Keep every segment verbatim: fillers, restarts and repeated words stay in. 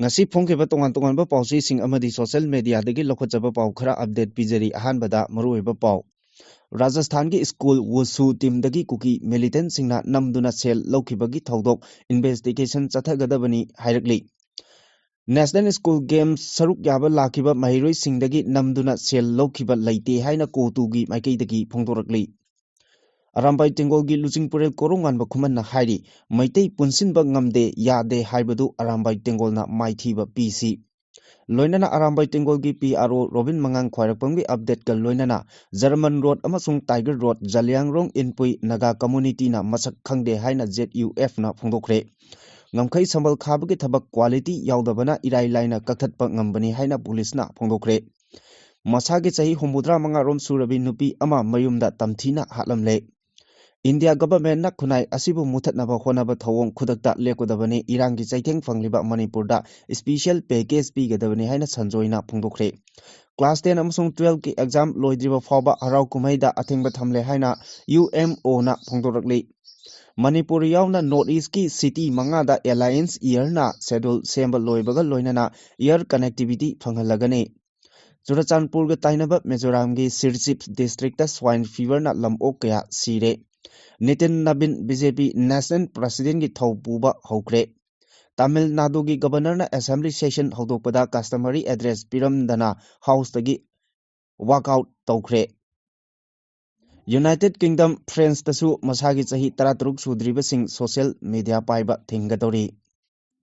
ꯉꯁꯤ ꯐꯣꯡꯈꯤꯕ ꯇꯣꯉꯥꯟ ꯇꯣꯉꯥꯟꯕ ꯄꯥꯎꯆꯦꯁꯤꯡ ꯑꯃꯗꯤ social mediaꯗꯒꯤ ꯂꯧꯈꯠꯆꯕ ꯄꯥꯎ ꯈꯔ update ꯄꯤꯖꯔꯤ꯫ ꯑꯍꯥꯟꯕꯗ ꯃꯔꯨꯑꯣꯏꯕ ꯄꯥꯎ꯫ ꯔꯥꯖꯁꯊꯥꯟꯒꯤ school wushu teamꯗꯒꯤ ꯀꯨꯀꯤ militantꯁꯤꯡꯅ ꯅꯝꯗꯨꯅ ꯁꯦꯜ ꯂꯧꯈꯤꯕꯒꯤ ꯊꯧꯗꯣꯛ investigation ꯆꯠꯊꯒꯗꯕꯅꯤ ꯍꯥꯏꯔꯛꯂꯤ꯫ National School Games ꯁꯔꯨꯛ ꯌꯥꯕ ꯂꯥꯛꯈꯤꯕ ꯃꯍꯩꯔꯣꯏꯁꯤꯡꯗꯒꯤ ꯅꯝꯗꯨꯅ ꯁꯦꯜ ꯂꯧꯈꯤꯕ ꯂꯩꯇꯦ ꯍꯥꯏꯅ CoTUꯒꯤ ꯃꯥꯏꯀꯩꯗꯒꯤ ꯐꯣꯡꯗꯣꯔꯛꯂꯤ꯫ ꯑꯔꯥꯝꯕꯥꯏ ꯇꯦꯡꯒꯣꯜꯒꯤ ꯂꯨꯆꯤꯡꯄꯨꯔꯦꯜ ꯀꯣꯔꯧꯉꯥꯟꯕ ꯈꯨꯃꯟꯅ ꯍꯥꯏꯔꯤ, ꯃꯩꯇꯩ ꯄꯨꯟꯁꯤꯟꯕ ꯉꯝꯗꯦ, ꯌꯥꯗꯦ ꯍꯥꯏꯕꯗꯨ ꯑꯔꯥꯝꯕꯥꯏ ꯇꯦꯡꯒꯣꯜꯅ ꯃꯥꯏꯊꯤꯕ ꯄꯤꯁꯤ꯫ ꯂꯣꯏꯅꯅ ꯑꯔꯥꯝꯕꯥꯏ ꯇꯦꯡꯒꯣꯜꯒꯤ PRO ꯔꯣꯕꯤꯟ ꯃꯉꯥꯡ ꯈ꯭ꯋꯥꯏꯔꯛꯄꯝꯒꯤ updateꯀ ꯂꯣꯏꯅꯅ German Road ꯑꯃꯁꯨꯡ Tiger Road, Zaliangrong Inpui Naga communityꯅ ꯃꯁꯛ ꯈꯪꯗꯦ ꯍꯥꯏꯅ ZUFꯅ ꯐꯣꯡꯗꯣꯛꯈ꯭ꯔꯦ꯫ ꯉꯝꯈꯩ ꯁꯝꯕꯜ ꯈꯥꯕꯒꯤ ꯊꯕꯛ quality ꯌꯥꯎꯗꯕꯅ ꯏꯔꯥꯏ ꯂꯥꯏꯅ ꯀꯛꯊꯠꯄ ꯉꯝꯕꯅꯤ ꯍꯥꯏꯅ ꯄꯨꯂꯤꯁꯅ ꯐꯣꯡꯗꯣꯛꯈ꯭ꯔꯦ꯫ ꯃꯁꯥꯒꯤ ꯆꯍꯤ ꯍꯨꯝꯐꯨꯇꯔꯥ ꯃꯉꯥ ꯔꯣꯝ ꯁꯨꯔꯕꯤ ꯅꯨꯄꯤ ꯑꯃ ꯃꯌꯨꯝꯗ ꯇꯝꯊꯤꯅ ꯍꯥꯠꯂꯝꯂꯦ꯫ India governmentꯅ ꯈꯨꯟꯅꯥꯏ ꯑꯁꯤꯕꯨ ꯃꯨꯊꯠꯅꯕ ꯍꯣꯠꯅꯕ ꯊꯧꯑꯣꯡ ꯈꯨꯗꯛꯇ ꯂꯦꯞꯀꯗꯕꯅꯤ꯫ ꯏꯔꯥꯡꯒꯤ ꯆꯩꯊꯦꯡ ꯐꯪꯂꯤꯕ ꯃꯅꯤꯄꯨꯔꯗ special package ꯄꯤꯒꯗꯕꯅꯤ ꯍꯥꯏꯅ ꯁꯟꯖꯣꯏꯅ ꯐꯣꯡꯗꯣꯛꯈ꯭ꯔꯦ꯫ Class ten ꯑꯃꯁꯨꯡ twelveꯀꯤ exam ꯂꯣꯏꯗ꯭ꯔꯤꯕ ꯐꯥꯎꯕ ꯍꯔꯥꯎ ꯀꯨꯝꯍꯩꯗ ꯑꯊꯤꯡꯕ ꯊꯝꯂꯦ ꯍꯥꯏꯅ UMOꯅ ꯐꯣꯡꯗꯣꯔꯛꯂꯤ꯫ ꯃꯅꯤꯄꯨꯔ ꯌꯥꯎꯅ North Eastꯀꯤ city ꯃꯉꯥꯗ Alliance Airꯅ schedule ꯁꯦꯝꯕ ꯂꯣꯏꯕꯒ ꯂꯣꯏꯅꯅ air connectivity ꯐꯪꯍꯜꯂꯒꯅꯤ꯫ ꯆꯨꯔꯆꯥꯟꯄꯨꯔꯒ ꯇꯥꯏꯅꯕ ꯃꯤꯖꯣꯔꯥꯝꯒꯤ ꯁꯤꯔꯆꯤꯞ districtꯇ swine feverꯅ ꯂꯝ ꯑꯣꯛ ꯀꯌꯥ ꯁꯤꯔꯦ꯫ ꯅꯤꯇꯤꯟ ꯅꯕꯤꯟ BJP national presidentꯀꯤ ꯊꯧ ꯄꯨꯕ ꯍꯧꯈ꯭ꯔꯦ꯫ ꯇꯥꯃꯤꯜ ꯅꯥꯗꯨꯒꯤ governorꯅ assembly session ꯍꯧꯗꯣꯛꯄꯗ customary address ꯄꯤꯔꯝꯗꯅ houseꯇꯒꯤ walk out ꯇꯧꯈ꯭ꯔꯦ꯫ United Kingdom Franceꯇꯁꯨ ꯃꯁꯥꯒꯤ ꯆꯍꯤ ꯇꯔꯥꯇꯔꯨꯛ ꯁꯨꯗ꯭ꯔꯤꯕꯁꯤꯡ social media ꯄꯥꯏꯕ ꯊꯤꯡꯒꯗꯧꯔꯤ꯫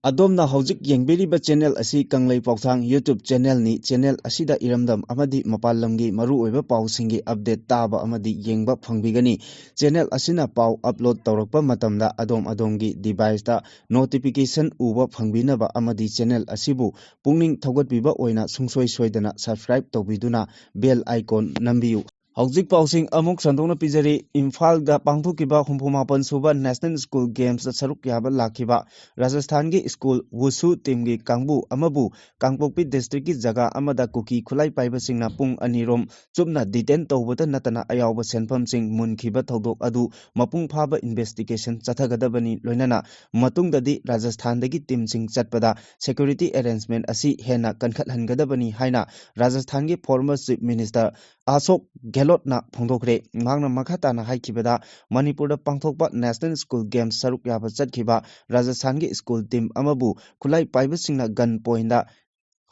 ꯑꯗꯣꯝꯅ ꯍꯧꯖꯤꯛ ꯌꯦꯡꯕꯤꯔꯤꯕ channel ꯑꯁꯤ ꯀꯪꯂꯩ ꯄꯥꯎꯊꯥꯡ YouTube channelꯅꯤ꯫ Channel ꯑꯁꯤꯗ ꯏꯔꯝꯗꯝ ꯑꯃꯗꯤ ꯃꯄꯥꯟ ꯂꯝꯒꯤ ꯃꯔꯨꯑꯣꯏꯕ ꯄꯥꯎꯁꯤꯡꯒꯤ update ꯇꯥꯕ ꯑꯃꯗꯤ ꯌꯦꯡꯕ ꯐꯪꯕꯤꯒꯅꯤ꯫ Channel ꯑꯁꯤꯅ ꯄꯥꯎ upload ꯇꯧꯔꯛꯄ ꯃꯇꯝꯗ ꯑꯗꯣꯝ ꯑꯗꯣꯝꯒꯤ deviceꯇ notification ꯎꯕ ꯐꯪꯕꯤꯅꯕ ꯑꯃꯗꯤ channel ꯑꯁꯤꯕꯨ ꯄꯨꯛꯅꯤꯡ ꯊꯧꯒꯠꯄꯤꯕ ꯑꯣꯏꯅ ꯁꯨꯡꯁꯣꯏ ꯁꯣꯏꯗꯅ subscribe ꯇꯧꯕꯤꯗꯨꯅ bell icon ꯅꯝꯕꯤꯌꯨ꯫ ꯍꯧꯖꯤꯛ ꯄꯥꯎꯁꯤꯡ ꯑꯃꯨꯛ ꯁꯟꯗꯣꯛꯅ ꯄꯤꯖꯔꯤ꯫ ꯏꯝꯐꯥꯜꯗ ꯄꯥꯡꯊꯣꯛꯈꯤꯕ ꯍꯨꯝꯐꯨ ꯃꯥꯄꯟ ꯁꯨꯕ National School Gamesꯇ ꯁꯔꯨꯛ ꯌꯥꯕ ꯂꯥꯛꯈꯤꯕ ꯔꯥꯖꯁꯊꯥꯟꯒꯤ school wushu teamꯒꯤ ꯀꯥꯡꯕꯨ ꯑꯃꯕꯨ ꯀꯥꯡꯄꯣꯛꯄꯤ districtꯀꯤ ꯖꯒꯥ ꯑꯃꯗ ꯀꯨꯀꯤ ꯈꯨꯠꯂꯥꯏ ꯄꯥꯏꯕꯁꯤꯡꯅ ꯄꯨꯡ ꯑꯅꯤꯔꯣꯝ ꯆꯨꯞꯅ detain ꯇꯧꯕꯇ ꯅꯠꯇꯅ ꯑꯌꯥꯎꯕ ꯁꯦꯟꯐꯝꯁꯤꯡ ꯃꯨꯟꯈꯤꯕ ꯊꯧꯗꯣꯛ ꯑꯗꯨ ꯃꯄꯨꯡ ꯐꯥꯕ investigation ꯆꯠꯊꯒꯗꯕꯅꯤ, ꯂꯣꯏꯅꯅ ꯃꯇꯨꯡꯗꯗꯤ ꯔꯥꯖꯁꯊꯥꯟꯗꯒꯤ teamꯁꯤꯡ ꯆꯠꯄꯗ security arrangement ꯑꯁꯤ ꯍꯦꯟꯅ ꯀꯟꯈꯠꯍꯟꯒꯗꯕꯅꯤ ꯍꯥꯏꯅ ꯔꯥꯖꯁꯊꯥꯟꯒꯤ former Chief Minister ꯑꯁꯣꯛ ꯒꯦꯍꯂꯣꯠꯅ ꯐꯣꯡꯗꯣꯛꯈ꯭ꯔꯦ꯫ ꯃꯍꯥꯛꯅ ꯃꯈꯥ ꯇꯥꯅ ꯍꯥꯏꯈꯤꯕꯗ, ꯃꯅꯤꯄꯨꯔꯗ ꯄꯥꯡꯊꯣꯛꯄ National School Games ꯁꯔꯨꯛ ꯌꯥꯕ ꯆꯠꯈꯤꯕ ꯔꯥꯖꯁꯊꯥꯟꯒꯤ school team ꯑꯃꯕꯨ ꯈꯨꯠꯂꯥꯏ ꯄꯥꯏꯕꯁꯤꯡꯅ gun pointꯗ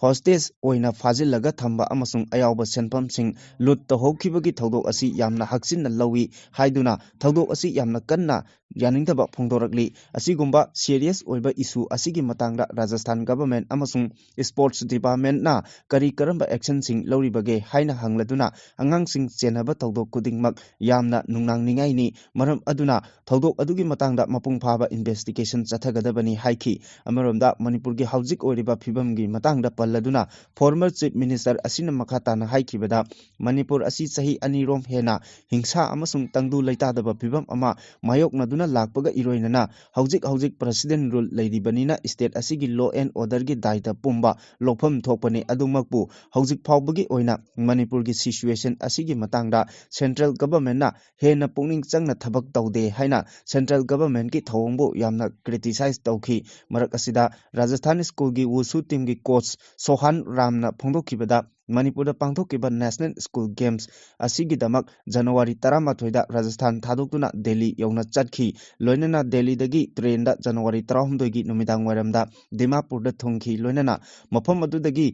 hostage ꯑꯣꯏꯅ ꯐꯥꯖꯤꯜꯂꯒ ꯊꯝꯕ ꯑꯃꯁꯨꯡ ꯑꯌꯥꯎꯕ ꯁꯦꯟꯐꯝꯁꯤꯡ loot ꯇꯧꯍꯧꯈꯤꯕꯒꯤ ꯊꯧꯗꯣꯛ ꯑꯁꯤ ꯌꯥꯝꯅ ꯍꯛꯆꯤꯟꯅ ꯂꯧꯏ ꯍꯥꯏꯗꯨꯅ ꯊꯧꯗꯣꯛ ꯑꯁꯤ ꯌꯥꯝꯅ ꯀꯟꯅ ꯌꯥꯅꯤꯡꯗꯕ ꯐꯣꯡꯗꯣꯔꯛꯂꯤ꯫ ꯑꯁꯤꯒꯨꯝꯕ serious ꯑꯣꯏꯕ issue ꯑꯁꯤꯒꯤ ꯃꯇꯥꯡꯗ ꯔꯥꯖꯁꯊꯥꯟ government ꯑꯃꯁꯨꯡ sports departmentꯅ ꯀꯔꯤ ꯀꯔꯝꯕ actionꯁꯤꯡ ꯂꯧꯔꯤꯕꯒꯦ ꯍꯥꯏꯅ ꯍꯪꯂꯗꯨꯅ ꯑꯉꯥꯡꯁꯤꯡ ꯆꯦꯟꯅꯕ ꯊꯧꯗꯣꯛ ꯈꯨꯗꯤꯡꯃꯛ ꯌꯥꯝꯅ ꯅꯨꯡꯅꯥꯡꯅꯤꯡꯉꯥꯏꯅꯤ꯫ ꯃꯔꯝ ꯑꯗꯨꯅ ꯊꯧꯗꯣꯛ ꯑꯗꯨꯒꯤ ꯃꯇꯥꯡꯗ ꯃꯄꯨꯡ ꯐꯥꯕ investigation ꯆꯠꯊꯒꯗꯕꯅꯤ ꯍꯥꯏꯈꯤ꯫ ꯑꯃꯔꯣꯝꯗ ꯃꯅꯤꯄꯨꯔꯒꯤ ꯍꯧꯖꯤꯛ ꯑꯣꯏꯔꯤꯕ ꯐꯤꯕꯝꯒꯤ ꯃꯇꯥꯡꯗ ꯄꯜꯂꯗꯨꯅ former Chief Minister ꯑꯁꯤꯅ ꯃꯈꯥ ꯇꯥꯅ ꯍꯥꯏꯈꯤꯕꯗ, ꯃꯅꯤꯄꯨꯔ ꯑꯁꯤ ꯆꯍꯤ ꯑꯅꯤꯔꯣꯝ ꯍꯦꯟꯅ ꯍꯤꯡꯁꯥ ꯑꯃꯁꯨꯡ ꯇꯪꯗꯨ ꯂꯩꯇꯥꯗꯕ ꯐꯤꯕꯝ ꯑꯃ ꯃꯥꯌꯣꯛꯅꯗꯨꯅ ꯂꯥꯛꯄꯒ ꯏꯔꯣꯏꯅꯅ ꯍꯧꯖꯤꯛ ꯍꯧꯖꯤꯛ president rule ꯂꯩꯔꯤꯕꯅꯤꯅ state ꯑꯁꯤꯒꯤ law and orderꯒꯤ ꯗꯥꯏꯇ ꯄꯨꯝꯕ ꯂꯧꯐꯝ ꯊꯣꯛꯄꯅꯤ꯫ ꯑꯗꯨꯃꯛꯄꯨ ꯍꯧꯖꯤꯛ ꯐꯥꯎꯕꯒꯤ ꯑꯣꯏꯅ ꯃꯅꯤꯄꯨꯔꯒꯤ situation ꯑꯁꯤꯒꯤ ꯃꯇꯥꯡꯗ central governmentꯅ ꯍꯦꯟꯅ ꯄꯨꯛꯅꯤꯡ ꯆꯪꯅ ꯊꯕꯛ ꯇꯧꯗꯦ ꯍꯥꯏꯅ central governmentꯀꯤ ꯊꯧꯑꯣꯡꯕꯨ ꯌꯥꯝꯅ criticize ꯇꯧꯈꯤ꯫ ꯃꯔꯛ ꯑꯁꯤꯗ ꯔꯥꯖꯁꯊꯥꯟ schoolꯒꯤ wushu teamꯒꯤ coach ꯁꯣꯍꯥꯟ ꯔꯥꯝꯅ ꯐꯣꯡꯗꯣꯛꯈꯤꯕꯗ, ꯃꯅꯤꯄꯨꯔꯗ ꯄꯥꯡꯊꯣꯛꯈꯤꯕ National School Games ꯑꯁꯤꯒꯤꯗꯃꯛ ꯖꯅꯋꯥꯔꯤ ꯇꯔꯥꯃꯥꯊꯣꯏꯗ ꯔꯥꯖꯁꯊꯥꯟ ꯊꯥꯗꯣꯛꯇꯨꯅ ꯗꯦꯜꯂꯤ ꯌꯧꯅ ꯆꯠꯈꯤ꯫ ꯂꯣꯏꯅꯅ ꯗꯦꯜꯂꯤꯗꯒꯤ trainꯗ ꯖꯅꯋꯥꯔꯤ ꯇꯔꯥꯍꯨꯝꯗꯣꯏꯒꯤ ꯅꯨꯃꯤꯗꯥꯡ ꯋꯥꯏꯔꯝꯗ ꯗꯤꯃꯥꯄꯨꯔꯗ ꯊꯨꯡꯈꯤ꯫ ꯂꯣꯏꯅꯅ ꯃꯐꯝ ꯑꯗꯨꯗꯒꯤ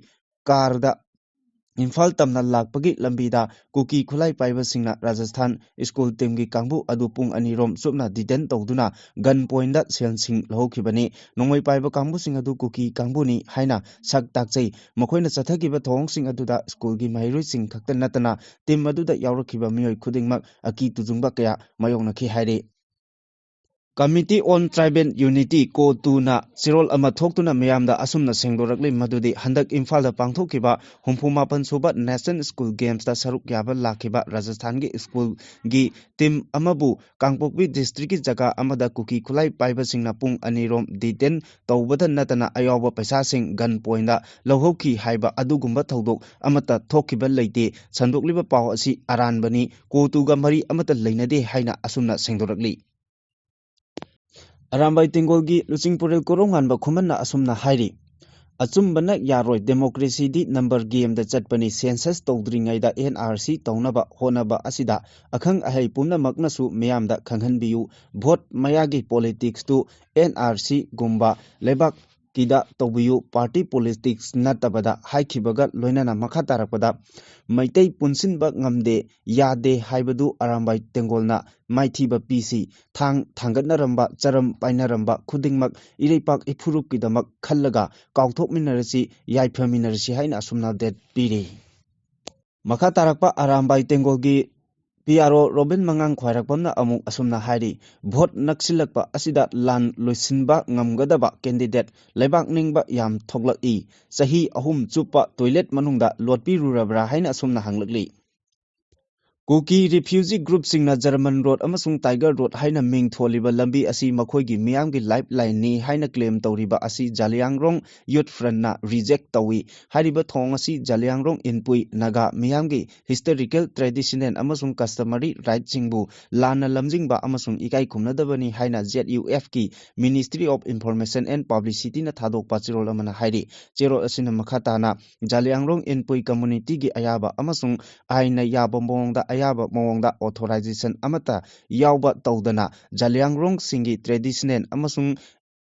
carꯗ ꯏꯝꯐꯥꯜ ꯇꯝꯅ ꯂꯥꯛꯄꯒꯤ ꯂꯝꯕꯤꯗ ꯀꯨꯀꯤ ꯈꯨꯠꯂꯥꯏ ꯄꯥꯏꯕꯁꯤꯡꯅ ꯔꯥꯖꯁꯊꯥꯟ school teamꯒꯤ ꯀꯥꯡꯕꯨ ꯑꯗꯨ ꯄꯨꯡ ꯑꯅꯤꯔꯣꯝ ꯆꯨꯞꯅ detain ꯇꯧꯗꯨꯅ gun pointꯗ ꯁꯦꯜꯁꯤꯡ ꯂꯧꯍꯧꯈꯤꯕꯅꯤ꯫ ꯅꯣꯡꯃꯩ ꯄꯥꯏꯕ ꯀꯥꯡꯕꯨꯁꯤꯡ ꯑꯗꯨ ꯀꯨꯀꯤ ꯀꯥꯡꯕꯨꯅꯤ ꯍꯥꯏꯅ ꯁꯛ ꯇꯥꯛꯆꯩ꯫ ꯃꯈꯣꯏꯅ ꯆꯠꯊꯈꯤꯕ ꯊꯧꯑꯣꯡꯁꯤꯡ ꯑꯗꯨꯗ schoolꯒꯤ ꯃꯍꯩꯔꯣꯏꯁꯤꯡ ꯈꯛꯇ ꯅꯠꯇꯅ team ꯑꯗꯨꯗ ꯌꯥꯎꯔꯛꯈꯤꯕ ꯃꯤꯑꯣꯏ ꯈꯨꯗꯤꯡꯃꯛ ꯑꯀꯤ ꯇꯨꯖꯨꯡꯕ ꯀꯌꯥ ꯃꯥꯌꯣꯛꯅꯈꯤ ꯍꯥꯏꯔꯤ꯫ Committee on Tribal Unity, ꯀꯣꯇꯨꯅ ꯆꯦꯔꯣꯜ ꯑꯃ ꯊꯣꯛꯇꯨꯅ ꯃꯤꯌꯥꯝꯗ ꯑꯁꯨꯝꯅ ꯁꯦꯡꯗꯣꯔꯛꯂꯤ, ꯃꯗꯨꯗꯤ ꯍꯟꯗꯛ ꯏꯝꯐꯥꯜꯗ ꯄꯥꯡꯊꯣꯛꯈꯤꯕ ꯍꯨꯝꯐꯨ ꯃꯥꯄꯟ ꯁꯨꯕ National School Gamesꯇ ꯁꯔꯨꯛ ꯌꯥꯕ ꯂꯥꯛꯈꯤꯕ ꯔꯥꯖꯁꯊꯥꯟꯒꯤ ꯁ꯭ꯀꯨꯜꯒꯤ ꯇꯤꯝ ꯑꯃꯕꯨ ꯀꯥꯡꯄꯣꯛꯄꯤ ꯗꯤꯁꯇ꯭ꯔꯤꯛꯀꯤ ꯖꯒꯥ ꯑꯃꯗ ꯀꯨꯀꯤ ꯈꯨꯠꯂꯥꯏ ꯄꯥꯏꯕꯁꯤꯡꯅ ꯄꯨꯡ ꯑꯅꯤꯔꯣꯝ ꯗꯤꯇꯦꯟ ꯇꯧꯕꯗ ꯅꯠꯇꯅ ꯑꯌꯥꯎꯕ ꯄꯩꯁꯥꯁꯤꯡ ꯒꯟ ꯄꯣꯏꯟꯗ ꯂꯧꯍꯧꯈꯤ ꯍꯥꯏꯕ ꯑꯗꯨꯒꯨꯝꯕ ꯊꯧꯗꯣꯛ ꯑꯃꯠꯇ ꯊꯣꯛꯈꯤꯕ ꯂꯩꯇꯦ꯫ ꯁꯟꯗꯣꯛꯂꯤꯕ ꯄꯥꯎ ꯑꯁꯤ ꯑꯔꯥꯟꯕꯅꯤ, ꯀꯣꯇꯨꯒ ꯃꯔꯤ ꯑꯃꯠꯇ ꯂꯩꯅꯗꯦ ꯍꯥꯏꯅ ꯑꯁꯨꯝꯅ ꯁꯦꯡꯗꯣꯔꯛꯂꯤ꯫ ꯑꯔꯥꯝꯕꯥꯏ ꯇꯦꯡꯒꯣꯜꯒꯤ ꯂꯨꯆꯤꯡꯄꯨꯔꯦꯜ ꯀꯣꯔꯧꯉꯥꯟꯕ ꯈꯨꯃꯟꯅ ꯑꯁꯨꯝꯅ ꯍꯥꯏꯔꯤ, "ꯑꯆꯨꯝꯕꯅ ꯌꯥꯔꯣꯏ, democracyꯗꯤ number gameꯗ ꯆꯠꯄꯅꯤ, census ꯇꯧꯗ꯭ꯔꯤꯉꯩꯗ NRC ꯇꯧꯅꯕ ꯍꯣꯠꯅꯕ ꯑꯁꯤꯗ ꯑꯈꯪ ꯑꯍꯩ ꯄꯨꯝꯅꯃꯛꯅꯁꯨ ꯃꯤꯌꯥꯝꯗ ꯈꯪꯍꯟꯕꯤꯌꯨ꯫ Vote ꯃꯌꯥꯒꯤ politicsꯇꯨ NRCꯒꯨꯝꯕ ꯂꯩꯕꯥꯛꯀꯤꯗ ꯇꯧꯕꯤꯌꯨ, party politics ꯅꯠꯇꯕꯗ" ꯍꯥꯏꯈꯤꯕꯒ ꯂꯣꯏꯅꯅ ꯃꯈꯥ ꯇꯥꯔꯛꯄꯗ, "ꯃꯩꯇꯩ ꯄꯨꯟꯁꯤꯟꯕ ꯉꯝꯗꯦ, ꯌꯥꯗꯦ ꯍꯥꯏꯕꯗꯨ ꯑꯔꯥꯝꯕꯥꯏ ꯇꯦꯡꯒꯣꯜꯅ ꯃꯥꯏꯊꯤꯕ ꯄꯤꯁꯤ꯫ ꯊꯥꯡ ꯊꯥꯡꯒꯠꯅꯔꯝꯕ, ꯆꯔꯝ ꯄꯥꯏꯅꯔꯝꯕ ꯈꯨꯗꯤꯡꯃꯛ ꯏꯔꯩꯄꯥꯛ ꯏꯐꯨꯔꯨꯞꯀꯤꯗꯃꯛ ꯈꯜꯂꯒ ꯀꯥꯎꯊꯣꯛꯃꯤꯟꯅꯔꯁꯤ, ꯌꯥꯏꯐꯃꯤꯟꯅꯔꯁꯤ" ꯍꯥꯏꯅ ꯑꯁꯨꯝꯅ ꯗꯦꯠ ꯄꯤꯔꯤ꯫ ꯃꯈꯥ ꯇꯥꯔꯛꯄ ꯑꯔꯥꯝꯕꯥꯏ ꯇꯦꯡꯒꯣꯜꯒꯤ PRO ꯔꯣꯕꯤꯟ ꯃꯉꯥꯡ ꯈ꯭ꯋꯥꯏꯔꯥꯛꯄꯝꯅ ꯑꯃꯨꯛ ꯑꯁꯨꯝꯅ ꯍꯥꯏꯔꯤ, "Vote ꯅꯛꯁꯤꯜꯂꯛꯄ ꯑꯁꯤꯗ ꯂꯥꯟ ꯂꯣꯏꯁꯤꯟꯕ ꯉꯝꯒꯗꯕ candidate ꯂꯩꯕꯥꯛ ꯅꯤꯡꯕ ꯌꯥꯝ ꯊꯣꯛꯂꯛꯏ꯫ ꯆꯍꯤ ꯑꯍꯨꯝ ꯆꯨꯞꯄ toilet ꯃꯅꯨꯡꯗ ꯂꯣꯠꯄꯤꯔꯨꯔꯕ꯭ꯔꯥ?" ꯍꯥꯏꯅ ꯑꯁꯨꯝꯅ ꯍꯪꯂꯛꯂꯤ꯫ ꯀꯨꯀꯤ refugee groupꯁꯤꯡꯅ German Road ꯑꯃꯁꯨꯡ Tiger Road ꯍꯥꯏꯅ ꯃꯤꯡ ꯊꯣꯜꯂꯤꯕ ꯂꯝꯕꯤ ꯑꯁꯤ ꯃꯈꯣꯏꯒꯤ ꯃꯤꯌꯥꯝꯒꯤ lifelineꯅꯤ ꯍꯥꯏꯅ claim ꯇꯧꯔꯤꯕ ꯑꯁꯤ Zaliangrong Youth Frontꯅ reject ꯇꯧꯏ꯫ ꯍꯥꯏꯔꯤꯕ ꯊꯣꯡ ꯑꯁꯤ Zaliangrong Inpui Naga ꯃꯤꯌꯥꯝꯒꯤ historical, traditional ꯑꯃꯁꯨꯡ customary rightꯁꯤꯡꯕꯨ ꯂꯥꯟꯅ ꯂꯝꯖꯤꯡꯕ ꯑꯃꯁꯨꯡ ꯏꯀꯥꯏ ꯈꯨꯝꯅꯗꯕꯅꯤ ꯍꯥꯏꯅ ZUFꯀꯤ Ministry of Information and Publicityꯅ ꯊꯥꯗꯣꯛꯄ ꯆꯦꯔꯣꯜ ꯑꯃꯅ ꯍꯥꯏꯔꯤ꯫ ꯆꯦꯔꯣꯜ ꯑꯁꯤꯅ ꯃꯈꯥ ꯇꯥꯅ Zaliangrong Inpui communityꯒꯤ ꯑꯌꯥꯕ ꯑꯃꯁꯨꯡ ꯑꯥꯏꯟꯅ ꯌꯥꯕ ꯃꯑꯣꯡꯗ, ꯑꯌꯥꯕ ꯃꯑꯣꯡꯗ authorization ꯑꯃꯠꯇ ꯌꯥꯎꯕ ꯇꯧꯗꯅ Zaliangrongꯁꯤꯡꯒꯤ traditional ꯑꯃꯁꯨꯡ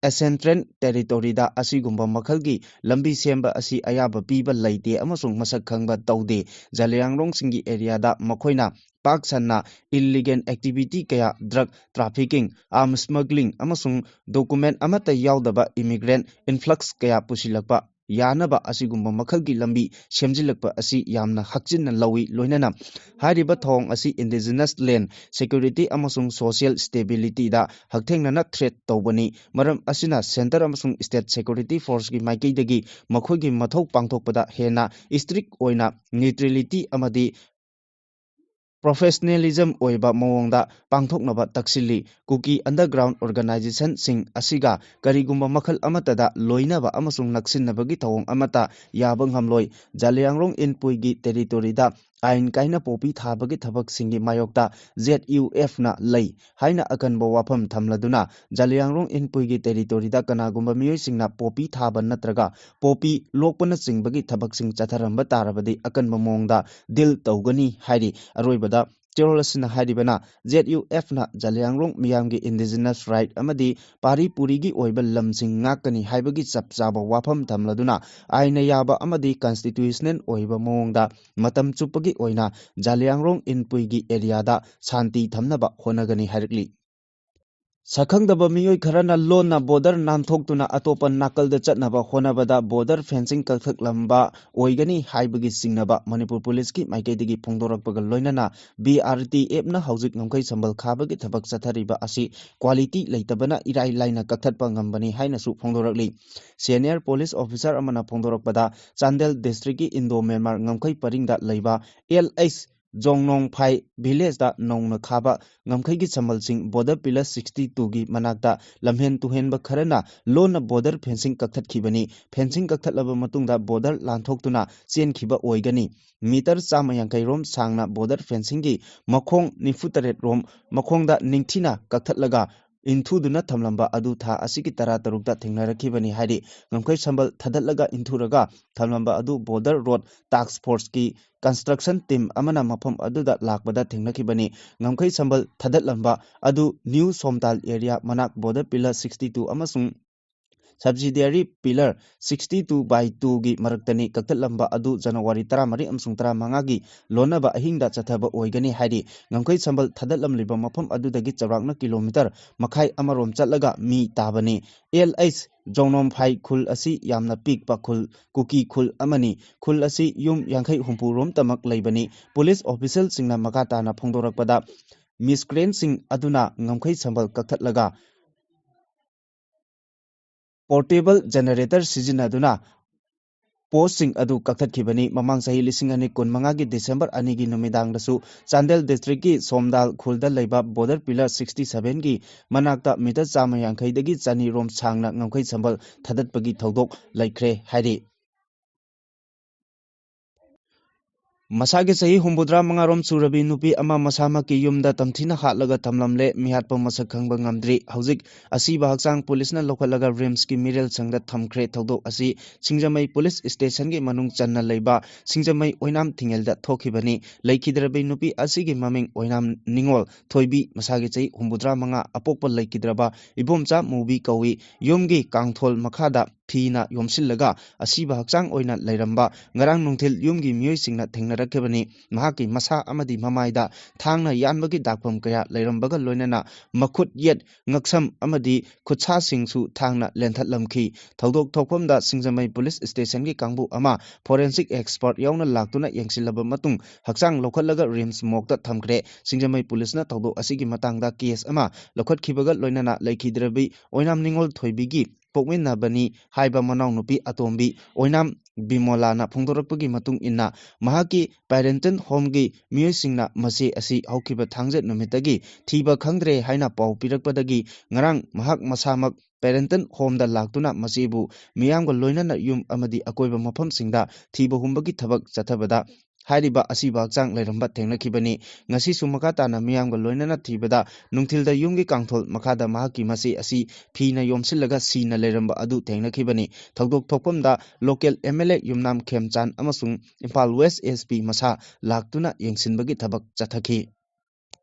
ancestral territoryꯗ ꯑꯁꯤꯒꯨꯝꯕ ꯃꯈꯜꯒꯤ ꯂꯝꯕꯤ ꯁꯦꯝꯕ ꯑꯁꯤ ꯑꯌꯥꯕ ꯄꯤꯕ ꯂꯩꯇꯦ ꯑꯃꯁꯨꯡ ꯃꯁꯛ ꯈꯪꯕ ꯇꯧꯗꯦ꯫ Zaliangrongꯁꯤꯡꯒꯤ areaꯗ ꯃꯈꯣꯏꯅ ꯄꯥꯛ ꯁꯟꯅ illegal activity ꯀꯌꯥ, drug trafficking, arms smuggling ꯑꯃꯁꯨꯡ document ꯑꯃꯠꯇ ꯌꯥꯎꯗꯕ immigrant influx ꯀꯌꯥ ꯄꯨꯁꯤꯜꯂꯛꯄ ꯌꯥꯅꯕ ꯑꯁꯤꯒꯨꯝꯕ ꯃꯈꯜꯒꯤ ꯂꯝꯕꯤ ꯁꯦꯝꯖꯤꯜꯂꯛꯄ ꯑꯁꯤ ꯌꯥꯝꯅ ꯍꯛꯆꯤꯟꯅ ꯂꯧꯏ꯫ ꯂꯣꯏꯅꯅ ꯍꯥꯏꯔꯤꯕ ꯊꯧꯑꯣꯡ ꯑꯁꯤ indigenous land security ꯑꯃꯁꯨꯡ social stabilityꯗ ꯍꯛꯊꯦꯡꯅꯅ threat ꯇꯧꯕꯅꯤ꯫ ꯃꯔꯝ ꯑꯁꯤꯅ centre ꯑꯃꯁꯨꯡ state security forceꯀꯤ ꯃꯥꯏꯀꯩꯗꯒꯤ ꯃꯈꯣꯏꯒꯤ ꯃꯊꯧ ꯄꯥꯡꯊꯣꯛꯄꯗ ꯍꯦꯟꯅ strict ꯑꯣꯏꯅ neutrality ꯑꯃꯗꯤ professionalism ꯑꯣꯏꯕ ꯃꯑꯣꯡꯗ ꯄꯥꯡꯊꯣꯛꯅꯕ ꯇꯛꯁꯤꯜꯂꯤ꯫ ꯀꯨꯀꯤ underground organizationꯁꯤꯡ ꯑꯁꯤꯒ ꯀꯔꯤꯒꯨꯝꯕ ꯃꯈꯜ ꯑꯃꯠꯇꯗ ꯂꯣꯏꯅꯕ ꯑꯃꯁꯨꯡ ꯅꯛꯁꯤꯟꯅꯕꯒꯤ ꯊꯧꯑꯣꯡ ꯑꯃꯠꯇ ꯌꯥꯕ ꯉꯝꯂꯣꯏ꯫ ꯖꯥꯂꯤꯌꯥꯡꯔꯣꯡ ꯏꯟꯄꯨꯏꯒꯤ territoryꯗ ꯑꯥꯏꯟ ꯀꯥꯏꯅ ꯄꯣꯄꯤ ꯊꯥꯕꯒꯤ ꯊꯕꯛꯁꯤꯡꯒꯤ ꯃꯥꯌꯣꯛꯇ ZUFꯅ ꯂꯩ ꯍꯥꯏꯅ ꯑꯀꯟꯕ ꯋꯥꯐꯝ ꯊꯝꯂꯗꯨꯅ, ꯖꯥꯂꯤꯌꯥꯡꯔꯣꯡ ꯏꯟꯄꯨꯏꯒꯤ territoryꯗ ꯀꯅꯥꯒꯨꯝꯕ ꯃꯤꯑꯣꯏꯁꯤꯡꯅ ꯄꯣꯄꯤ ꯊꯥꯕ ꯅꯠꯇ꯭ꯔꯒ ꯄꯣꯄꯤ ꯂꯣꯛꯄꯅꯆꯤꯡꯕꯒꯤ ꯊꯕꯛꯁꯤꯡ ꯆꯠꯊꯔꯝꯕ ꯇꯥꯔꯕꯗꯤ ꯑꯀꯟꯕ ꯃꯑꯣꯡꯗ deal ꯇꯧꯒꯅꯤ ꯍꯥꯏꯔꯤ꯫ ꯑꯔꯣꯏꯕꯗ ꯆꯦꯔꯣꯜ ꯑꯁꯤꯅ ꯍꯥꯏꯔꯤꯕꯅ, ZUFꯅ ꯖꯥꯂꯤꯌꯥꯡꯔꯣꯡ ꯃꯤꯌꯥꯝꯒꯤ indigenous right ꯑꯃꯗꯤ ꯄꯥꯔꯤ ꯄꯨꯔꯤꯒꯤ ꯑꯣꯏꯕ ꯂꯝꯁꯤꯡ ꯉꯥꯛꯀꯅꯤ ꯍꯥꯏꯕꯒꯤ ꯆꯞ ꯆꯥꯕ ꯋꯥꯐꯝ ꯊꯝꯂꯗꯨꯅ, ꯑꯥꯏꯟꯅ ꯌꯥꯕ ꯑꯃꯗꯤ constitutional ꯑꯣꯏꯕ ꯃꯑꯣꯡꯗ ꯃꯇꯝ ꯆꯨꯞꯄꯒꯤ ꯑꯣꯏꯅ ꯖꯥꯂꯤꯌꯥꯡꯔꯣꯡ ꯏꯟꯄꯨꯏꯒꯤ areaꯗ ꯁꯥꯟꯇꯤ ꯊꯝꯅꯕ ꯍꯣꯠꯅꯒꯅꯤ ꯍꯥꯏꯔꯛꯂꯤ꯫ ꯁꯛꯈꯪꯗꯕ ꯃꯤꯑꯣꯏ ꯈꯔꯅ ꯂꯣꯟꯅ border ꯅꯥꯟꯊꯣꯛꯇꯨꯅ ꯑꯇꯣꯞꯄ ꯅꯥꯀꯜꯗ ꯆꯠꯅꯕ ꯍꯣꯠꯅꯕꯗ border fencing ꯀꯛꯊꯠꯂꯝꯕ ꯑꯣꯏꯒꯅꯤ ꯍꯥꯏꯕꯒꯤ ꯆꯤꯡꯅꯕ ꯃꯅꯤꯄꯨꯔ ꯄꯨꯂꯤꯁꯀꯤ ꯃꯥꯏꯀꯩꯗꯒꯤ ꯐꯣꯡꯗꯣꯔꯛꯄꯒ ꯂꯣꯏꯅꯅ BRTFꯅ ꯍꯧꯖꯤꯛ ꯉꯝꯈꯩ ꯁꯝꯕꯜ ꯈꯥꯕꯒꯤ ꯊꯕꯛ ꯆꯠꯊꯔꯤꯕ ꯑꯁꯤ quality ꯂꯩꯇꯕꯅ ꯏꯔꯥꯏ ꯂꯥꯏꯅ ꯀꯛꯊꯠꯄ ꯉꯝꯕꯅꯤ ꯍꯥꯏꯅꯁꯨ ꯐꯣꯡꯗꯣꯔꯛꯂꯤ꯫ Senior police officer ꯑꯃꯅ ꯐꯣꯡꯗꯣꯔꯛꯄꯗ, ꯆꯥꯟꯗꯦꯜ districtꯀꯤ Indo Myanmar ꯉꯝꯈꯩ ꯄꯔꯤꯡꯗ ꯂꯩꯕ LH ꯖꯣꯡꯅꯣꯡꯐꯥꯏ villageꯇ ꯅꯧꯅ ꯈꯥꯕ ꯉꯝꯈꯩꯒꯤ ꯁꯝꯕꯜꯁꯤꯡ border pillar sixty twoꯒꯤ ꯃꯅꯥꯛꯇ ꯂꯝꯍꯦꯟ ꯇꯨꯍꯦꯟꯕ ꯈꯔꯅ ꯂꯣꯟꯅ border fencing ꯀꯛꯊꯠꯈꯤꯕꯅꯤ꯫ Fencing ꯀꯛꯊꯠꯂꯕ ꯃꯇꯨꯡꯗ border ꯂꯥꯟꯊꯣꯛꯇꯨꯅ ꯆꯦꯟꯈꯤꯕ ꯑꯣꯏꯒꯅꯤ꯫ Meter ꯆꯥꯝꯃ ꯌꯥꯡꯈꯩ ꯔꯣꯝ ꯁꯥꯡꯅ border fencingꯒꯤ ꯃꯈꯣꯡ ꯅꯤꯐꯨ ꯇꯔꯦꯠ ꯔꯣꯝ ꯃꯈꯣꯡꯗ ꯅꯤꯡꯊꯤꯅ ꯀꯛꯊꯠꯂꯒ ꯏꯟꯊꯨꯗꯨꯅ ꯊꯝꯂꯝꯕ ꯑꯗꯨ ꯊꯥ ꯑꯁꯤꯒꯤ ꯇꯔꯥ ꯇꯔꯨꯛꯇ ꯊꯦꯡꯅꯔꯛꯈꯤꯕꯅꯤ ꯍꯥꯏꯔꯤ꯫ ꯉꯝꯈꯩ ꯁꯝꯕꯜ ꯊꯥꯗꯠꯂꯒ ꯏꯟꯊꯨꯔꯒ ꯊꯝꯂꯝꯕ ꯑꯗꯨ border road task forceꯀꯤ construction team ꯑꯃꯅ ꯃꯐꯝ ꯑꯗꯨꯗ ꯂꯥꯛꯄꯗ ꯊꯦꯡꯅꯈꯤꯕꯅꯤ꯫ ꯉꯝꯈꯩ ꯁꯝꯕꯜ ꯊꯥꯗꯠꯂꯝꯕ ꯑꯗꯨ New ꯁꯣꯝꯇꯥꯜ area ꯃꯅꯥꯛ border pillar sixty two ꯑꯃꯁꯨꯡ subsidiary pillar sixty two by two ꯒꯤ ꯃꯔꯛꯇꯅꯤ꯫ ꯀꯛꯊꯠꯂꯝꯕ ꯑꯗꯨ ꯖꯅꯋꯥꯔꯤ ꯇꯔꯥꯃꯔꯤ ꯑꯃꯁꯨꯡ ꯇꯔꯥꯃꯉꯥꯒꯤ ꯂꯣꯟꯅꯕ ꯑꯍꯤꯡꯗ ꯆꯠꯊꯕ ꯑꯣꯏꯒꯅꯤ ꯍꯥꯏꯔꯤ꯫ ꯉꯝꯈꯩ ꯁꯝꯕꯜ ꯊꯥꯗꯠꯂꯝꯂꯤꯕ ꯃꯐꯝ ꯑꯗꯨꯗꯒꯤ ꯆꯥꯎꯔꯥꯛꯅ ꯀꯤꯂꯣꯃꯤꯇꯔ ꯃꯈꯥꯏ ꯑꯃꯔꯣꯝ ꯆꯠꯂꯒ ꯃꯤ ꯇꯥꯕꯅꯤ꯫ ꯑꯦꯜ ꯑꯩꯆ ꯖꯣꯡꯅꯣꯝꯐꯥꯏ ꯈꯨꯜ ꯑꯁꯤ ꯌꯥꯝꯅ ꯄꯤꯛꯄ ꯈꯨꯜ, ꯀꯨꯀꯤ ꯈꯨꯜ ꯑꯃꯅꯤ꯫ ꯈꯨꯜ ꯑꯁꯤ ꯌꯨꯝ ꯌꯥꯡꯈꯩ ꯍꯨꯝꯐꯨ ꯔꯣꯝꯇꯃꯛ ꯂꯩꯕꯅꯤ꯫ ꯄꯨꯂꯤꯁ ꯑꯣꯐꯤꯁꯦꯜꯁꯤꯡꯅ ꯃꯈꯥ ꯇꯥꯅ ꯐꯣꯡꯗꯣꯔꯛꯄꯗ, ꯃꯤꯁꯀ꯭ꯔꯦꯟꯁꯤꯡ ꯑꯗꯨꯅ ꯉꯝꯈꯩ ꯁꯝꯕꯜ ꯀꯛꯊꯠꯂꯒ ꯄꯣꯔꯇꯦꯕꯜ ꯖꯦꯅꯦꯔꯦꯇꯔ ꯁꯤꯖꯤꯟꯅꯗꯨꯅ ꯄꯣꯁꯁꯤꯡ ꯑꯗꯨ ꯀꯛꯊꯠꯈꯤꯕꯅꯤ꯫ ꯃꯃꯥꯡ ꯆꯍꯤ ꯂꯤꯁꯤꯡ ꯑꯅꯤ ꯀꯨꯟꯃꯉꯥꯒꯤ ꯗꯤꯁꯦꯝꯕꯔ ꯑꯅꯤꯒꯤ ꯅꯨꯃꯤꯗꯥꯡꯗꯁꯨ ꯆꯥꯟꯗꯦꯜ ꯗꯤꯁꯇ꯭ꯔꯤꯛꯀꯤ ꯁꯣꯝꯗꯥꯜ ꯈꯨꯜꯗ ꯂꯩꯕ ꯕꯣꯔꯗꯔ ꯄꯤꯂꯔ ꯁꯤꯛꯁꯇꯤ ꯁꯚꯦꯟꯒꯤ ꯃꯅꯥꯛꯇ ꯃꯤꯇꯔ ꯆꯥꯝꯃ ꯌꯥꯡꯈꯩꯗꯒꯤ ꯆꯅꯤ ꯔꯣꯝ ꯁꯥꯡꯅ ꯉꯝꯈꯩ ꯁꯝꯕꯜ ꯊꯥꯗꯠꯄꯒꯤ ꯊꯧꯗꯣꯛ ꯂꯩꯈ꯭ꯔꯦ ꯍꯥꯏꯔꯤ꯫ ꯃꯁꯥꯒꯤ ꯆꯍꯤ ꯍꯨꯝꯐꯨꯇꯔꯥ ꯃꯉꯥꯔꯣꯝ ꯁꯨꯔꯕꯤ ꯅꯨꯄꯤ ꯑꯃ ꯃꯁꯥꯃꯛꯀꯤ ꯌꯨꯝꯗ ꯇꯝꯊꯤꯅ ꯍꯥꯠꯂꯒ ꯊꯝꯂꯝꯂꯦ꯫ ꯃꯤꯍꯥꯠꯄ ꯃꯁꯛ ꯈꯪꯕ ꯉꯝꯗ꯭ꯔꯤ꯫ ꯍꯧꯖꯤꯛ ꯑꯁꯤꯕ ꯍꯛꯆꯥꯡ ꯄꯨꯂꯤꯁꯅ ꯂꯧꯈꯠꯂꯒ ꯔꯤꯝꯁꯀꯤ ꯃꯤꯔꯦꯜ ꯁꯪꯗ ꯊꯝꯈ꯭ꯔꯦ꯫ ꯊꯧꯗꯣꯛ ꯑꯁꯤ ꯁꯤꯡꯖꯃꯩ ꯄꯨꯂꯤꯁ ꯁ꯭ꯇꯦꯁꯟꯒꯤ ꯃꯅꯨꯡ ꯆꯟꯅ ꯂꯩꯕ ꯁꯤꯡꯖꯃꯩ ꯑꯣꯏꯅꯥꯝ ꯊꯤꯡꯉꯦꯜꯗ ꯊꯣꯛꯈꯤꯕꯅꯤ꯫ ꯂꯩꯈꯤꯗ꯭ꯔꯕꯤ ꯅꯨꯄꯤ ꯑꯁꯤꯒꯤ ꯃꯃꯤꯡ ꯑꯣꯏꯅꯥꯝ ꯅꯤꯉꯣꯜ ꯊꯣꯏꯕꯤ, ꯃꯁꯥꯒꯤ ꯆꯍꯤ ꯍꯨꯝꯐꯨꯇꯔꯥ ꯃꯉꯥ, ꯑꯄꯣꯛꯄ ꯂꯩꯈꯤꯗ꯭ꯔꯕ ꯏꯕꯣꯝꯆꯥ ꯃꯨꯕꯤ ꯀꯧꯏ꯫ ꯌꯨꯝꯒꯤ ꯀꯥꯡꯊꯣꯜ ꯃꯈꯥꯗ ꯐꯤꯅ ꯌꯣꯝꯁꯤꯜꯂꯒ ꯑꯁꯤꯕ ꯍꯛꯆꯥꯡ ꯑꯣꯏꯅ ꯂꯩꯔꯝꯕ꯫ ꯉꯔꯥꯡ ꯅꯨꯡꯊꯤꯜ ꯌꯨꯝꯒꯤ ꯃꯤꯑꯣꯏꯁꯤꯡꯅ ꯊꯦꯡꯅꯔꯛꯈꯤꯕꯅꯤ꯫ ꯃꯍꯥꯛꯀꯤ ꯃꯁꯥ ꯑꯃꯗꯤ ꯃꯃꯥꯏꯗ ꯊꯥꯡꯅ ꯌꯥꯟꯕꯒꯤ ꯗꯥꯛꯐꯝ ꯀꯌꯥ ꯂꯩꯔꯝꯕꯒ ꯂꯣꯏꯅꯅ ꯃꯈꯨꯠ ꯌꯦꯠ, ꯉꯛꯁꯝ ꯑꯃꯗꯤ ꯈꯨꯠꯁꯥꯁꯤꯡꯁꯨ ꯊꯥꯡꯅ ꯂꯦꯟꯊꯠꯂꯝꯈꯤ꯫ ꯊꯧꯗꯣꯛ ꯊꯣꯛꯐꯝꯗ ꯁꯤꯡꯖꯃꯩ ꯄꯨꯂꯤꯁ ꯁ꯭ꯇꯦꯁꯟꯒꯤ ꯀꯥꯡꯕꯨ ꯑꯃ ꯐꯣꯔꯦꯟꯁꯤꯛ ꯑꯦꯛꯁꯄꯔꯠ ꯌꯥꯎꯅ ꯂꯥꯛꯇꯨꯅ ꯌꯦꯡꯁꯤꯜꯂꯕ ꯃꯇꯨꯡ ꯍꯛꯆꯥꯡ ꯂꯧꯈꯠꯂꯒ ꯔꯤꯝꯁ ꯃꯣꯔꯒꯇ ꯊꯝꯈ꯭ꯔꯦ꯫ ꯁꯤꯡꯖꯃꯩ ꯄꯨꯂꯤꯁꯅ ꯊꯧꯗꯣꯛ ꯑꯁꯤꯒꯤ ꯃꯇꯥꯡꯗ ꯀꯦꯁ ꯑꯃ ꯂꯧꯈꯠꯈꯤꯕꯒ ꯂꯣꯏꯅꯅ ꯂꯩꯈꯤꯗ꯭ꯔꯕꯤ ꯑꯣꯏꯅꯥꯝ ꯅꯤꯉꯣꯜ ꯊꯣꯏꯕꯤꯒꯤ ꯄꯣꯛꯃꯤꯟꯅꯕꯅꯤ ꯍꯥꯏꯕ ꯃꯅꯥꯎꯅꯨꯄꯤ ꯑꯇꯣꯝꯕꯤ ꯑꯣꯏꯅꯥꯝ ꯕꯤꯃꯣꯂꯥꯅ ꯐꯣꯡꯗꯣꯔꯛꯄꯒꯤ ꯃꯇꯨꯡ ꯏꯟꯅ, ꯃꯍꯥꯛꯀꯤ ꯄꯦꯔꯦꯟꯇꯦꯜ ꯍꯣꯝꯒꯤ ꯃꯤꯑꯣꯏꯁꯤꯡꯅ ꯃꯆꯦ ꯑꯁꯤ ꯍꯧꯈꯤꯕ ꯊꯥꯡꯖ ꯅꯨꯃꯤꯠꯇꯒꯤ ꯊꯤꯕ ꯈꯪꯗ꯭ꯔꯦ ꯍꯥꯏꯅ ꯄꯥꯎ ꯄꯤꯔꯛꯄꯗꯒꯤ ꯉꯔꯥꯡ ꯃꯍꯥꯛ ꯃꯁꯥꯃꯛ ꯄꯦꯔꯦꯟꯇꯦꯜ ꯍꯣꯝꯗ ꯂꯥꯛꯇꯨꯅ ꯃꯆꯦꯕꯨ ꯃꯤꯌꯥꯝꯒ ꯂꯣꯏꯅꯅ ꯌꯨꯝ ꯑꯃꯗꯤ ꯑꯀꯣꯏꯕ ꯃꯐꯝꯁꯤꯡꯗ ꯊꯤꯕ ꯍꯨꯝꯕꯒꯤ ꯊꯕꯛ ꯆꯠꯊꯕꯗ ꯍꯥꯏꯔꯤꯕ ꯑꯁꯤꯕ ꯍꯛꯆꯥꯡ ꯂꯩꯔꯝꯕ ꯊꯦꯡꯅꯈꯤꯕꯅꯤ꯫ ꯉꯁꯤꯁꯨ ꯃꯈꯥ ꯇꯥꯅ ꯃꯤꯌꯥꯝꯒ ꯂꯣꯏꯅꯅ ꯊꯤꯕꯗ ꯅꯨꯡꯊꯤꯜꯗ ꯌꯨꯝꯒꯤ ꯀꯥꯡꯊꯣꯜ ꯃꯈꯥꯗ ꯃꯍꯥꯛꯀꯤ ꯃꯆꯦ ꯑꯁꯤ ꯐꯤꯅ ꯌꯣꯝꯁꯤꯜꯂꯒ ꯁꯤꯅ ꯂꯩꯔꯝꯕ ꯑꯗꯨ ꯊꯦꯡꯅꯈꯤꯕꯅꯤ꯫ ꯊꯧꯗꯣꯛ ꯊꯣꯛꯐꯝꯗ ꯂꯣꯀꯦꯜ ꯑꯦꯝ ꯑꯦꯜ ꯑꯦ ꯌꯨꯝꯅꯥꯝ ꯈꯦꯝꯆꯥꯟ ꯑꯃꯁꯨꯡ ꯏꯝꯐꯥꯜ ꯋꯦꯁ ꯑꯦꯁ ꯄꯤ ꯃꯁꯥ ꯂꯥꯛꯇꯨꯅ ꯌꯦꯡꯁꯤꯟꯕꯒꯤ ꯊꯕꯛ ꯆꯠꯊꯈꯤ꯫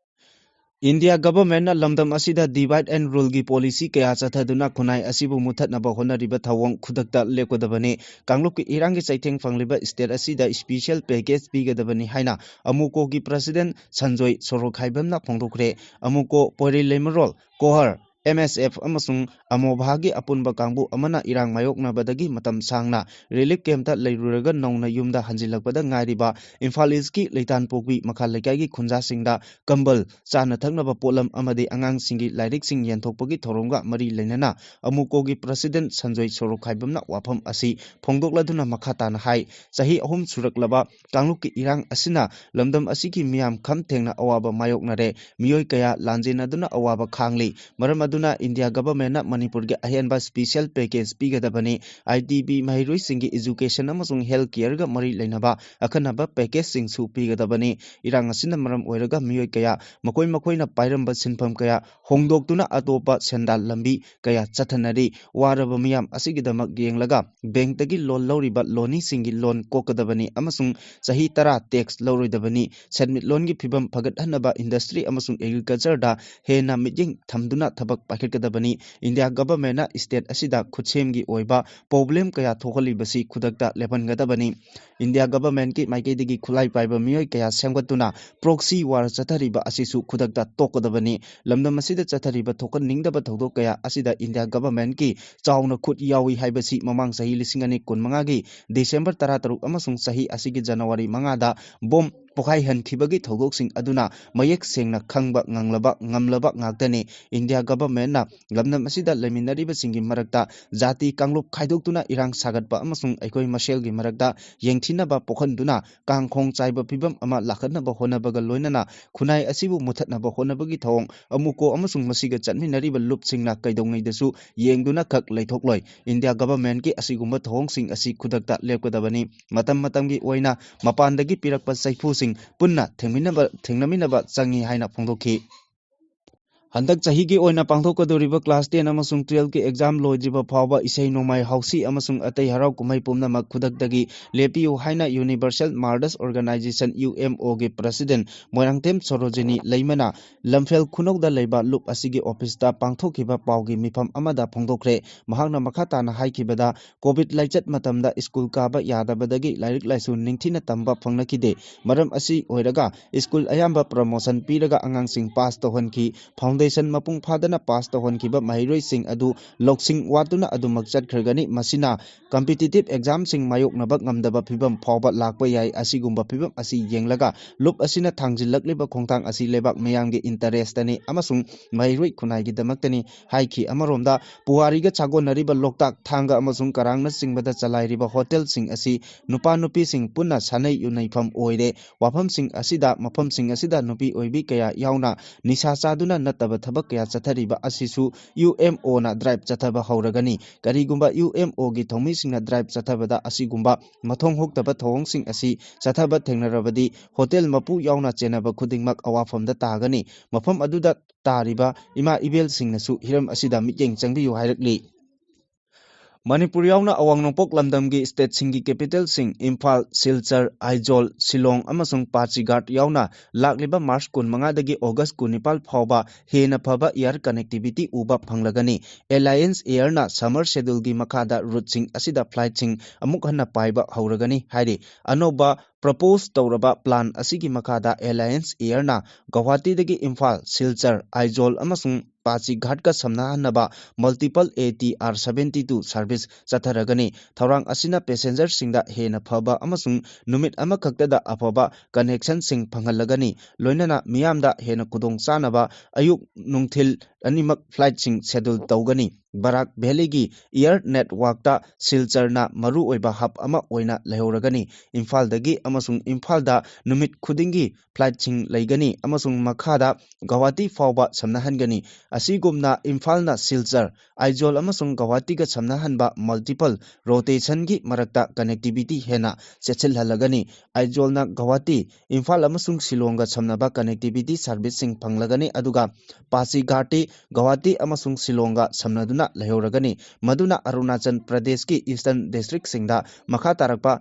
ꯏꯟꯗꯤꯌꯥ ꯒꯚꯔꯟꯃꯦꯟꯠꯅ ꯂꯝꯗꯝ ꯑꯁꯤꯗ divide and ruleꯒꯤ policy ꯀꯌꯥ ꯆꯠꯊꯗꯨꯅ ꯈꯨꯟꯅꯥꯏ ꯑꯁꯤꯕꯨ ꯃꯨꯠꯊꯠꯅꯕ ꯍꯣꯠꯅꯔꯤꯕ ꯊꯧꯑꯣꯡ ꯈꯨꯗꯛꯇ ꯂꯦꯞꯀꯗꯕꯅꯤ꯫ ꯀꯥꯡꯂꯨꯞꯀꯤ ꯏꯔꯥꯡꯒꯤ ꯆꯩꯊꯦꯡ ꯐꯪꯂꯤꯕ state ꯑꯁꯤꯗ special package ꯄꯤꯒꯗꯕꯅꯤ ꯍꯥꯏꯅ ꯑꯃꯨꯀꯣꯒꯤ president Sanjoy ꯁꯣꯔꯣꯈꯥꯏꯕꯝꯅ ꯐꯣꯡꯗꯣꯛꯈ꯭ꯔꯦ꯫ ꯑꯃꯨꯀꯣ, ꯄꯣꯏꯔꯩ ꯂꯩꯃꯔꯣꯜ, ꯀꯣꯍꯔ, M S F ꯑꯃꯁꯨꯡ ꯑꯃꯣꯚꯥꯒꯤ ꯑꯄꯨꯟꯕ ꯀꯥꯡꯕꯨ ꯑꯃꯅ ꯏꯔꯥꯡ ꯃꯥꯌꯣꯛꯅꯕꯗꯒꯤ ꯃꯇꯝ ꯁꯥꯡꯅ relief campꯇ ꯂꯩꯔꯨꯔꯒ ꯅꯧꯅ ꯌꯨꯝꯗ ꯍꯟꯖꯤꯜꯂꯛꯄꯗ ꯉꯥꯏꯔꯤꯕ ꯏꯝꯐꯥꯜ Eastꯀꯤ ꯂꯩꯇꯥꯟꯄꯣꯛꯄꯤ ꯃꯈꯥ ꯂꯩꯀꯥꯏꯒꯤ ꯈꯨꯟꯖꯥꯁꯤꯡꯗ ꯀꯝꯕꯜ, ꯆꯥꯅ ꯊꯛꯅꯕ ꯄꯣꯠꯂꯝ ꯑꯃꯗꯤ ꯑꯉꯥꯡꯁꯤꯡꯒꯤ ꯂꯥꯏꯔꯤꯛꯁꯤꯡ ꯌꯦꯟꯊꯣꯛꯄꯒꯤ ꯊꯧꯔꯝꯒ ꯃꯔꯤ ꯂꯩꯅꯅ ꯑꯃꯨꯀꯣꯒꯤ president ꯁꯟꯖꯣꯏ ꯁꯣꯔꯣꯈꯥꯏꯕꯝꯅ ꯋꯥꯐꯝ ꯑꯁꯤ ꯐꯣꯡꯗꯣꯛꯂꯗꯨꯅ ꯃꯈꯥ ꯇꯥꯅ ꯍꯥꯏ, ꯆꯍꯤ ꯑꯍꯨꯝ ꯁꯨꯔꯛꯂꯕ ꯀꯥꯡꯂꯨꯞꯀꯤ ꯏꯔꯥꯡ ꯑꯁꯤꯅ ꯂꯝꯗꯝ ꯑꯁꯤꯒꯤ ꯃꯤꯌꯥꯝ ꯈꯝ ꯊꯦꯡꯅ ꯑꯋꯥꯕ ꯃꯥꯌꯣꯛꯅꯔꯦ꯫ ꯃꯤꯑꯣꯏ ꯀꯌꯥ ꯂꯥꯟꯖꯦꯟꯅꯗꯨꯅ ꯑꯋꯥꯕ ꯈꯥꯡꯂꯤ꯫ ꯃꯔꯝ ꯑꯗꯨꯅ ꯏꯟꯗꯤꯌꯥ ꯒꯚꯔꯟꯃꯦꯟꯠꯅ ꯃꯅꯤꯄꯨꯔꯒꯤ ꯑꯍꯦꯟꯕ special package ꯄꯤꯒꯗꯕꯅꯤ꯫ I D P ꯃꯍꯩꯔꯣꯏꯁꯤꯡꯒꯤ education ꯑꯃꯁꯨꯡ health careꯒ ꯃꯔꯤ ꯂꯩꯅꯕ ꯑꯈꯟꯅꯕ packageꯁꯤꯡꯁꯨ ꯄꯤꯒꯗꯕꯅꯤ꯫ ꯏꯔꯥꯡ ꯑꯁꯤꯅ ꯃꯔꯝ ꯑꯣꯏꯔꯒ ꯃꯤꯑꯣꯏ ꯀꯌꯥ ꯃꯈꯣꯏ ꯃꯈꯣꯏꯅ ꯄꯥꯏꯔꯝꯕ ꯁꯤꯟꯐꯝ ꯀꯌꯥ ꯍꯣꯡꯗꯣꯛꯇꯨꯅ ꯑꯇꯣꯞꯄ ꯁꯦꯟꯗꯥꯟ ꯂꯝꯕꯤ ꯀꯌꯥ ꯆꯠꯊꯅꯔꯤ꯫ ꯋꯥꯔꯕ ꯃꯤꯌꯥꯝ ꯑꯁꯤꯒꯤꯗꯃꯛ ꯌꯦꯡꯂꯒ bankꯇꯒꯤ loan ꯂꯧꯔꯤꯕ ꯂꯣꯅꯤꯁꯤꯡꯒꯤ loan ꯀꯣꯛꯀꯗꯕꯅꯤ ꯑꯃꯁꯨꯡ ꯆꯍꯤ ꯇꯔꯥ tax ꯂꯧꯔꯣꯏꯗꯕꯅꯤ꯫ ꯁꯦꯟꯃꯤꯠꯂꯣꯟꯒꯤ ꯐꯤꯕꯝ ꯐꯒꯠꯍꯟꯅꯕ industry ꯑꯃꯁꯨꯡ agricultureꯗ ꯍꯦꯟꯅ ꯃꯤꯠꯌꯦꯡ ꯊꯝꯗꯨꯅ ꯊꯕꯛ ꯄꯥꯏꯈꯠꯀꯗꯕꯅꯤ꯫ ꯏꯟꯗꯤꯌꯥ ꯒꯚꯔꯟꯃꯦꯟꯠꯅ state ꯑꯁꯤꯗ ꯈꯨꯠꯁꯦꯝꯒꯤ ꯑꯣꯏꯕ problem ꯀꯌꯥ ꯊꯣꯛꯍꯜꯂꯤꯕꯁꯤ ꯈꯨꯗꯛꯇ ꯂꯦꯞꯍꯟꯒꯗꯕꯅꯤ꯫ ꯏꯟꯗꯤꯌꯥ ꯒꯚꯔꯟꯃꯦꯟꯠꯀꯤ ꯃꯥꯏꯀꯩꯗꯒꯤ ꯈꯨꯠꯂꯥꯏ ꯄꯥꯏꯕ ꯃꯤꯑꯣꯏ ꯀꯌꯥ ꯁꯦꯝꯒꯠꯇꯨꯅ proxy war ꯆꯠꯊꯔꯤꯕ ꯑꯁꯤꯁꯨ ꯈꯨꯗꯛꯇ ꯇꯣꯛꯀꯗꯕꯅꯤ꯫ ꯂꯝꯗꯝ ꯑꯁꯤꯗ ꯆꯠꯊꯔꯤꯕ ꯊꯣꯛꯍꯟꯅꯤꯡꯗꯕ ꯊꯧꯗꯣꯛ ꯀꯌꯥ ꯑꯁꯤꯗ ꯏꯟꯗꯤꯌꯥ ꯒꯚꯔꯟꯃꯦꯟꯠꯀꯤ ꯆꯥꯎꯅ ꯈꯨꯠ ꯌꯥꯎꯏ ꯍꯥꯏꯕꯁꯤ ꯃꯃꯥꯡ ꯆꯍꯤ ꯂꯤꯁꯤꯡ ꯑꯅꯤ ꯀꯨꯟꯃꯉꯥꯒꯤ December ꯇꯔꯥꯇꯔꯨꯛ ꯑꯃꯁꯨꯡ ꯆꯍꯤ ꯑꯁꯤꯒꯤ January ꯃꯉꯥꯗ bomb ꯄꯣꯈꯥꯏꯍꯟꯈꯤꯕꯒꯤ ꯊꯧꯗꯣꯛꯁꯤꯡ ꯑꯗꯨꯅ ꯃꯌꯦꯛ ꯁꯦꯡꯅ ꯈꯪꯕ ꯉꯝꯂꯕ, ꯉꯝꯂꯕ ꯉꯥꯛꯇꯅꯤ꯫ ꯏꯟꯗꯤꯌꯥ ꯒꯚꯔꯟꯃꯦꯟꯠꯅ ꯂꯝꯗꯝ ꯑꯁꯤꯗ ꯂꯩꯃꯤꯟꯅꯔꯤꯕꯁꯤꯡꯒꯤ ꯃꯔꯛꯇ ꯖꯥꯇꯤ ꯀꯥꯡꯂꯨꯞ ꯈꯥꯏꯗꯣꯛꯇꯨꯅ ꯏꯔꯥꯡ ꯁꯥꯒꯠꯄ ꯑꯃꯁꯨꯡ ꯑꯩꯈꯣꯏ ꯃꯁꯦꯜꯒꯤ ꯃꯔꯛꯇ ꯌꯦꯡꯊꯤꯅꯕ ꯄꯣꯛꯍꯟꯗꯨꯅ ꯀꯥꯡꯈꯣꯡ ꯆꯥꯏꯕ ꯐꯤꯕꯝ ꯑꯃ ꯂꯥꯛꯍꯟꯅꯕ ꯍꯣꯠꯅꯕꯒ ꯂꯣꯏꯅꯅ ꯈꯨꯟꯅꯥꯏ ꯑꯁꯤꯕꯨ ꯃꯨꯠꯊꯠꯅꯕ ꯍꯣꯠꯅꯕꯒꯤ ꯊꯧꯑꯣꯡ ꯑꯃꯨꯀꯣ ꯑꯃꯁꯨꯡ ꯃꯁꯤꯒ ꯆꯠꯃꯤꯟꯅꯔꯤꯕ ꯂꯨꯞꯁꯤꯡꯅ ꯀꯩꯗꯧꯉꯩꯗꯁꯨ ꯌꯦꯡꯗꯨꯅ ꯈꯛ ꯂꯩꯊꯣꯛꯂꯣꯏ꯫ ꯏꯟꯗꯤꯌꯥ ꯒꯚꯔꯟꯃꯦꯟꯠꯀꯤ ꯑꯁꯤꯒꯨꯝꯕ ꯊꯧꯑꯣꯡꯁꯤꯡ ꯑꯁꯤ ꯈꯨꯗꯛꯇ ꯂꯦꯞꯀꯗꯕꯅꯤ꯫ ꯃꯇꯝ ꯃꯇꯝꯒꯤ ꯑꯣꯏꯅ ꯃꯄꯥꯟꯗꯒꯤ ꯄꯤꯔꯛꯄ ꯆꯩꯐꯨꯁꯤꯡ ꯄꯨꯟꯅ ꯊꯦꯡꯃꯤꯟꯅꯕ, ꯊꯦꯡꯅꯃꯤꯟꯅꯕ ꯆꯪꯏ ꯍꯥꯏꯅ ꯐꯣꯡꯗꯣꯛꯈꯤ꯫ ꯍꯟꯗꯛ ꯆꯍꯤꯒꯤ ꯑꯣꯏꯅ ꯄꯥꯡꯊꯣꯛꯀꯗꯧꯔꯤꯕ class ten ꯑꯃꯁꯨꯡ twelve ꯀꯤ exam ꯂꯣꯏꯗ꯭ꯔꯤꯕ ꯐꯥꯎꯕ ꯏꯁꯩ ꯅꯣꯡꯃꯥꯏ, ꯍꯥꯎꯁꯤ ꯑꯃꯁꯨꯡ ꯑꯇꯩ ꯍꯔꯥꯎ ꯀꯨꯝꯍꯩ ꯄꯨꯝꯅꯃꯛ ꯈꯨꯗꯛꯇꯒꯤ ꯂꯦꯞꯄꯤꯌꯨ ꯍꯥꯏꯅ Universal Mothers Organization, U M O, ꯒꯤ president ꯃꯣꯏꯔꯥꯡꯊꯦꯝ ꯁꯣꯔꯣꯖꯤꯅꯤ ꯂꯩꯃꯅ ꯂꯝꯐꯦꯜ ꯈꯨꯅꯧꯗ ꯂꯩꯕ ꯂꯨꯞ ꯑꯁꯤꯒꯤ office ꯇ ꯄꯥꯡꯊꯣꯛꯈꯤꯕ ꯄꯥꯎꯒꯤ ꯃꯤꯐꯝ ꯑꯃꯗ ꯐꯣꯡꯗꯣꯛꯈ꯭ꯔꯦ꯫ ꯃꯍꯥꯛꯅ ꯃꯈꯥ ꯇꯥꯅ ꯍꯥꯏꯈꯤꯕꯗ, COVID ꯂꯥꯏꯆꯠ ꯃꯇꯝꯗ school ꯀꯥꯕ ꯌꯥꯗꯕꯗꯒꯤ ꯂꯥꯏꯔꯤꯛ ꯂꯥꯏꯁꯨ ꯅꯤꯡꯊꯤꯅ ꯇꯝꯕ ꯐꯪꯂꯛꯈꯤꯗꯦ꯫ ꯃꯔꯝ ꯑꯁꯤ ꯑꯣꯏꯔꯒ school ꯑꯌꯥꯝꯕ promotion ꯄꯤꯔꯒ ꯑꯉꯥꯡꯁꯤꯡ pass ꯇꯧꯍꯟꯈꯤ꯫ Foundation ꯃꯄꯨꯡ ꯐꯥꯗꯅ pass ꯇꯧꯍꯟꯈꯤꯕ ꯃꯍꯩꯔꯣꯏꯁꯤꯡ ꯑꯗꯨ ꯂꯧꯁꯤꯡ ꯋꯥꯠꯇꯨꯅ ꯑꯗꯨꯃꯛ ꯆꯠꯈ꯭ꯔꯒꯅꯤ꯫ ꯃꯁꯤꯅ competitive exam ꯁꯤꯡ ꯃꯥꯌꯣꯛꯅꯕ ꯉꯝꯗꯕ ꯐꯤꯕꯝ ꯐꯥꯎꯕ ꯂꯥꯛꯄ ꯌꯥꯏ꯫ ꯑꯁꯤꯒꯨꯝꯕ ꯐꯤꯕꯝ ꯑꯁꯤ ꯌꯦꯡꯂꯒ ꯂꯨꯞ ꯑꯁꯤꯅ ꯊꯥꯡꯖꯤꯜꯂꯛꯂꯤꯕ ꯈꯣꯡꯊꯥꯡ ꯑꯁꯤ ꯂꯩꯕꯥꯛ ꯃꯤꯌꯥꯝꯒꯤ interest ꯅꯤ ꯑꯃꯁꯨꯡ ꯃꯍꯩꯔꯣꯏ ꯈꯨꯟꯅꯥꯏꯒꯤꯗꯃꯛꯇꯅꯤ ꯍꯥꯏꯈꯤ꯫ ꯑꯃꯔꯣꯝꯗ, ꯄꯨꯋꯥꯔꯤꯒ ꯁꯥꯒꯣꯟꯅꯔꯤꯕ ꯂꯣꯛꯇꯥꯛ, ꯊꯥꯡꯒ ꯑꯃꯁꯨꯡ ꯀꯔꯥꯡꯅꯆꯤꯡꯕꯗ ꯆꯂꯥꯏꯔꯤꯕ hotel ꯁꯤꯡ ꯑꯁꯤ ꯅꯨꯄꯥ ꯅꯨꯄꯤꯁꯤꯡ ꯄꯨꯟꯅ ꯁꯥꯟꯅꯩ ꯌꯨꯅꯩꯐꯝ ꯑꯣꯏꯔꯦ꯫ ꯋꯥꯐꯝꯁꯤꯡ ꯑꯁꯤꯗ, ꯃꯐꯝꯁꯤꯡ ꯑꯁꯤꯗ ꯅꯨꯄꯤ ꯑꯣꯏꯕꯤ ꯀꯌꯥ ꯌꯥꯎꯅ ꯅꯤꯁꯥ ꯆꯥꯗꯨꯅ ꯅꯠꯇꯕ ꯊꯕꯛ ꯀꯌꯥ ꯆꯠꯊꯔꯤꯕ ꯑꯁꯤꯁꯨ U M O ꯅ drive ꯆꯠꯊꯕ ꯍꯧꯔꯒꯅꯤ꯫ ꯀꯔꯤꯒꯨꯝꯕ U M O ꯒꯤ ꯊꯧꯃꯤꯁꯤꯡꯅ drive ꯆꯠꯊꯕꯗ ꯑꯁꯤꯒꯨꯝꯕ ꯃꯊꯣꯡ ꯍꯨꯛꯇꯕ ꯊꯧꯑꯣꯡꯁꯤꯡ ꯑꯁꯤ ꯆꯠꯊꯕ ꯊꯦꯡꯅꯔꯕꯗꯤ, hotel ꯃꯄꯨ ꯌꯥꯎꯅ ꯆꯦꯟꯅꯕ ꯈꯨꯗꯤꯡꯃꯛ ꯑꯋꯥꯐꯝꯗ ꯇꯥꯒꯅꯤ꯫ ꯃꯐꯝ ꯑꯗꯨꯗ ꯇꯥꯔꯤꯕ ꯏꯃꯥ ꯏꯕꯦꯜꯁꯤꯡꯅꯁꯨ ꯍꯤꯔꯝ ꯑꯁꯤꯗ ꯃꯤꯠꯌꯦꯡ ꯆꯪꯕꯤꯌꯨ ꯍꯥꯏꯔꯛꯂꯤ꯫ ꯃꯅꯤꯄꯨꯔ ꯌꯥꯎꯅ ꯑꯋꯥꯡ ꯅꯣꯡꯄꯣꯛ ꯂꯝꯗꯝꯒꯤ state ꯁꯤꯡꯒꯤ capital ꯁꯤꯡ ꯏꯝꯐꯥꯜ, ꯁꯤꯜꯆꯔ, ꯑꯥꯏꯖꯣꯜ, ꯁꯤꯂꯣꯡ ꯑꯃꯁꯨꯡ ꯄꯥꯁꯤꯘꯥꯠ ꯌꯥꯎꯅ ꯂꯥꯛꯂꯤꯕ March ꯀꯨꯟꯃꯉꯥꯗꯒꯤ August ꯀꯨꯟꯅꯤꯄꯥꯜ ꯐꯥꯎꯕ ꯍꯦꯟꯅ ꯐꯕ air connectivity ꯎꯕ ꯐꯪꯂꯒꯅꯤ꯫ Alliance Air ꯅ summer schedule ꯒꯤ ꯃꯈꯥꯗ route ꯁꯤꯡ ꯑꯁꯤꯗ flight ꯁꯤꯡ ꯑꯃꯨꯛ ꯍꯟꯅ ꯄꯥꯏꯕ ꯍꯧꯔꯒꯅꯤ ꯍꯥꯏꯔꯤ꯫ ꯑꯅꯧꯕ propose ꯇꯧꯔꯕ plan ꯑꯁꯤꯒꯤ ꯃꯈꯥꯗ Alliance Air ꯅ ꯒꯧꯍꯥꯇꯤꯗꯒꯤ ꯏꯝꯐꯥꯜ, ꯁꯤꯜꯆꯔ, ꯑꯥꯏꯖꯣꯜ ꯑꯃꯁꯨꯡ ꯄꯥꯁꯤꯘꯥꯠꯀ ꯁꯝꯅꯍꯟꯅꯕ multiple A T R seventy two service ꯆꯠꯊꯔꯒꯅꯤ꯫ ꯊꯧꯔꯥꯡ ꯑꯁꯤꯅ passenger ꯁꯤꯡꯗ ꯍꯦꯟꯅ ꯐꯕ ꯑꯃꯁꯨꯡ ꯅꯨꯃꯤꯠ ꯑꯃꯈꯛꯇꯗ ꯑꯐꯕ connection ꯁꯤꯡ ꯐꯪꯍꯜꯂꯒꯅꯤ, ꯂꯣꯏꯅꯅ ꯃꯤꯌꯥꯝꯗ ꯍꯦꯟꯅ ꯈꯨꯗꯣꯡꯆꯥꯅꯕ ꯑꯌꯨꯛ ꯅꯨꯡꯊꯤꯜ ꯑꯅꯤꯃꯛ flight ꯁꯤꯡ schedule ꯇꯧꯒꯅꯤ꯫ ꯕꯔꯥꯛ ꯚꯦꯂꯤꯒꯤ ꯏꯌꯔ ꯅꯦꯠꯋꯥꯔꯛꯇ ꯁꯤꯜꯆꯔꯅ ꯃꯔꯨꯑꯣꯏꯕ ꯍꯕ ꯑꯃ ꯑꯣꯏꯅ ꯂꯩꯍꯧꯔꯒꯅꯤ꯫ ꯏꯝꯐꯥꯜꯗꯒꯤ ꯑꯃꯁꯨꯡ ꯏꯝꯐꯥꯜꯗ ꯅꯨꯃꯤꯠ ꯈꯨꯗꯤꯡꯒꯤ ꯐ꯭ꯂꯥꯏꯠꯁꯤꯡ ꯂꯩꯒꯅꯤ ꯑꯃꯁꯨꯡ ꯃꯈꯥꯗ ꯒꯧꯍꯥꯇꯤ ꯐꯥꯎꯕ ꯁꯝꯅꯍꯟꯒꯅꯤ꯫ ꯑꯁꯤꯒꯨꯝꯅ ꯏꯝꯐꯥꯜꯅ ꯁꯤꯜꯆꯔ, ꯑꯥꯏꯖꯣꯜ ꯑꯃꯁꯨꯡ ꯒꯧꯍꯥꯇꯤꯒ ꯁꯝꯅꯍꯟꯕ ꯃꯜꯇꯤꯄꯜ ꯔꯣꯇꯦꯁꯟꯒꯤ ꯃꯔꯛꯇ ꯀꯅꯦꯛꯇꯤꯚꯤꯇꯤ ꯍꯦꯟꯅ ꯆꯦꯠꯁꯤꯜꯍꯜꯂꯒꯅꯤ꯫ ꯑꯥꯏꯖꯣꯜꯅ ꯒꯧꯍꯥꯇꯤ, ꯏꯝꯐꯥꯜ ꯑꯃꯁꯨꯡ ꯁꯤꯂꯣꯡꯒ ꯁꯝꯅꯕ ꯀꯅꯦꯛꯇꯤꯚꯤꯇꯤ ꯁꯔꯚꯤꯁꯁꯤꯡ ꯐꯪꯂꯒꯅꯤ, ꯑꯗꯨꯒ ꯄꯥꯁꯤꯘꯥꯠꯇꯤ ꯒꯧꯍꯥꯇꯤ ꯑꯃꯁꯨꯡ ꯁꯤꯂꯣꯡꯒ ꯁꯝꯅꯗꯨꯅ ꯂꯩꯍꯧꯔꯒꯅꯤ, ꯃꯗꯨꯅ ꯑꯔꯨꯅꯥꯆꯜ ꯄ꯭ꯔꯗꯦꯁꯀꯤ ꯏꯁꯇꯔꯟ ꯗꯤꯁꯇ꯭ꯔꯤꯛꯁꯤꯡꯗ ꯃꯈꯥ ꯇꯥꯔꯛꯄ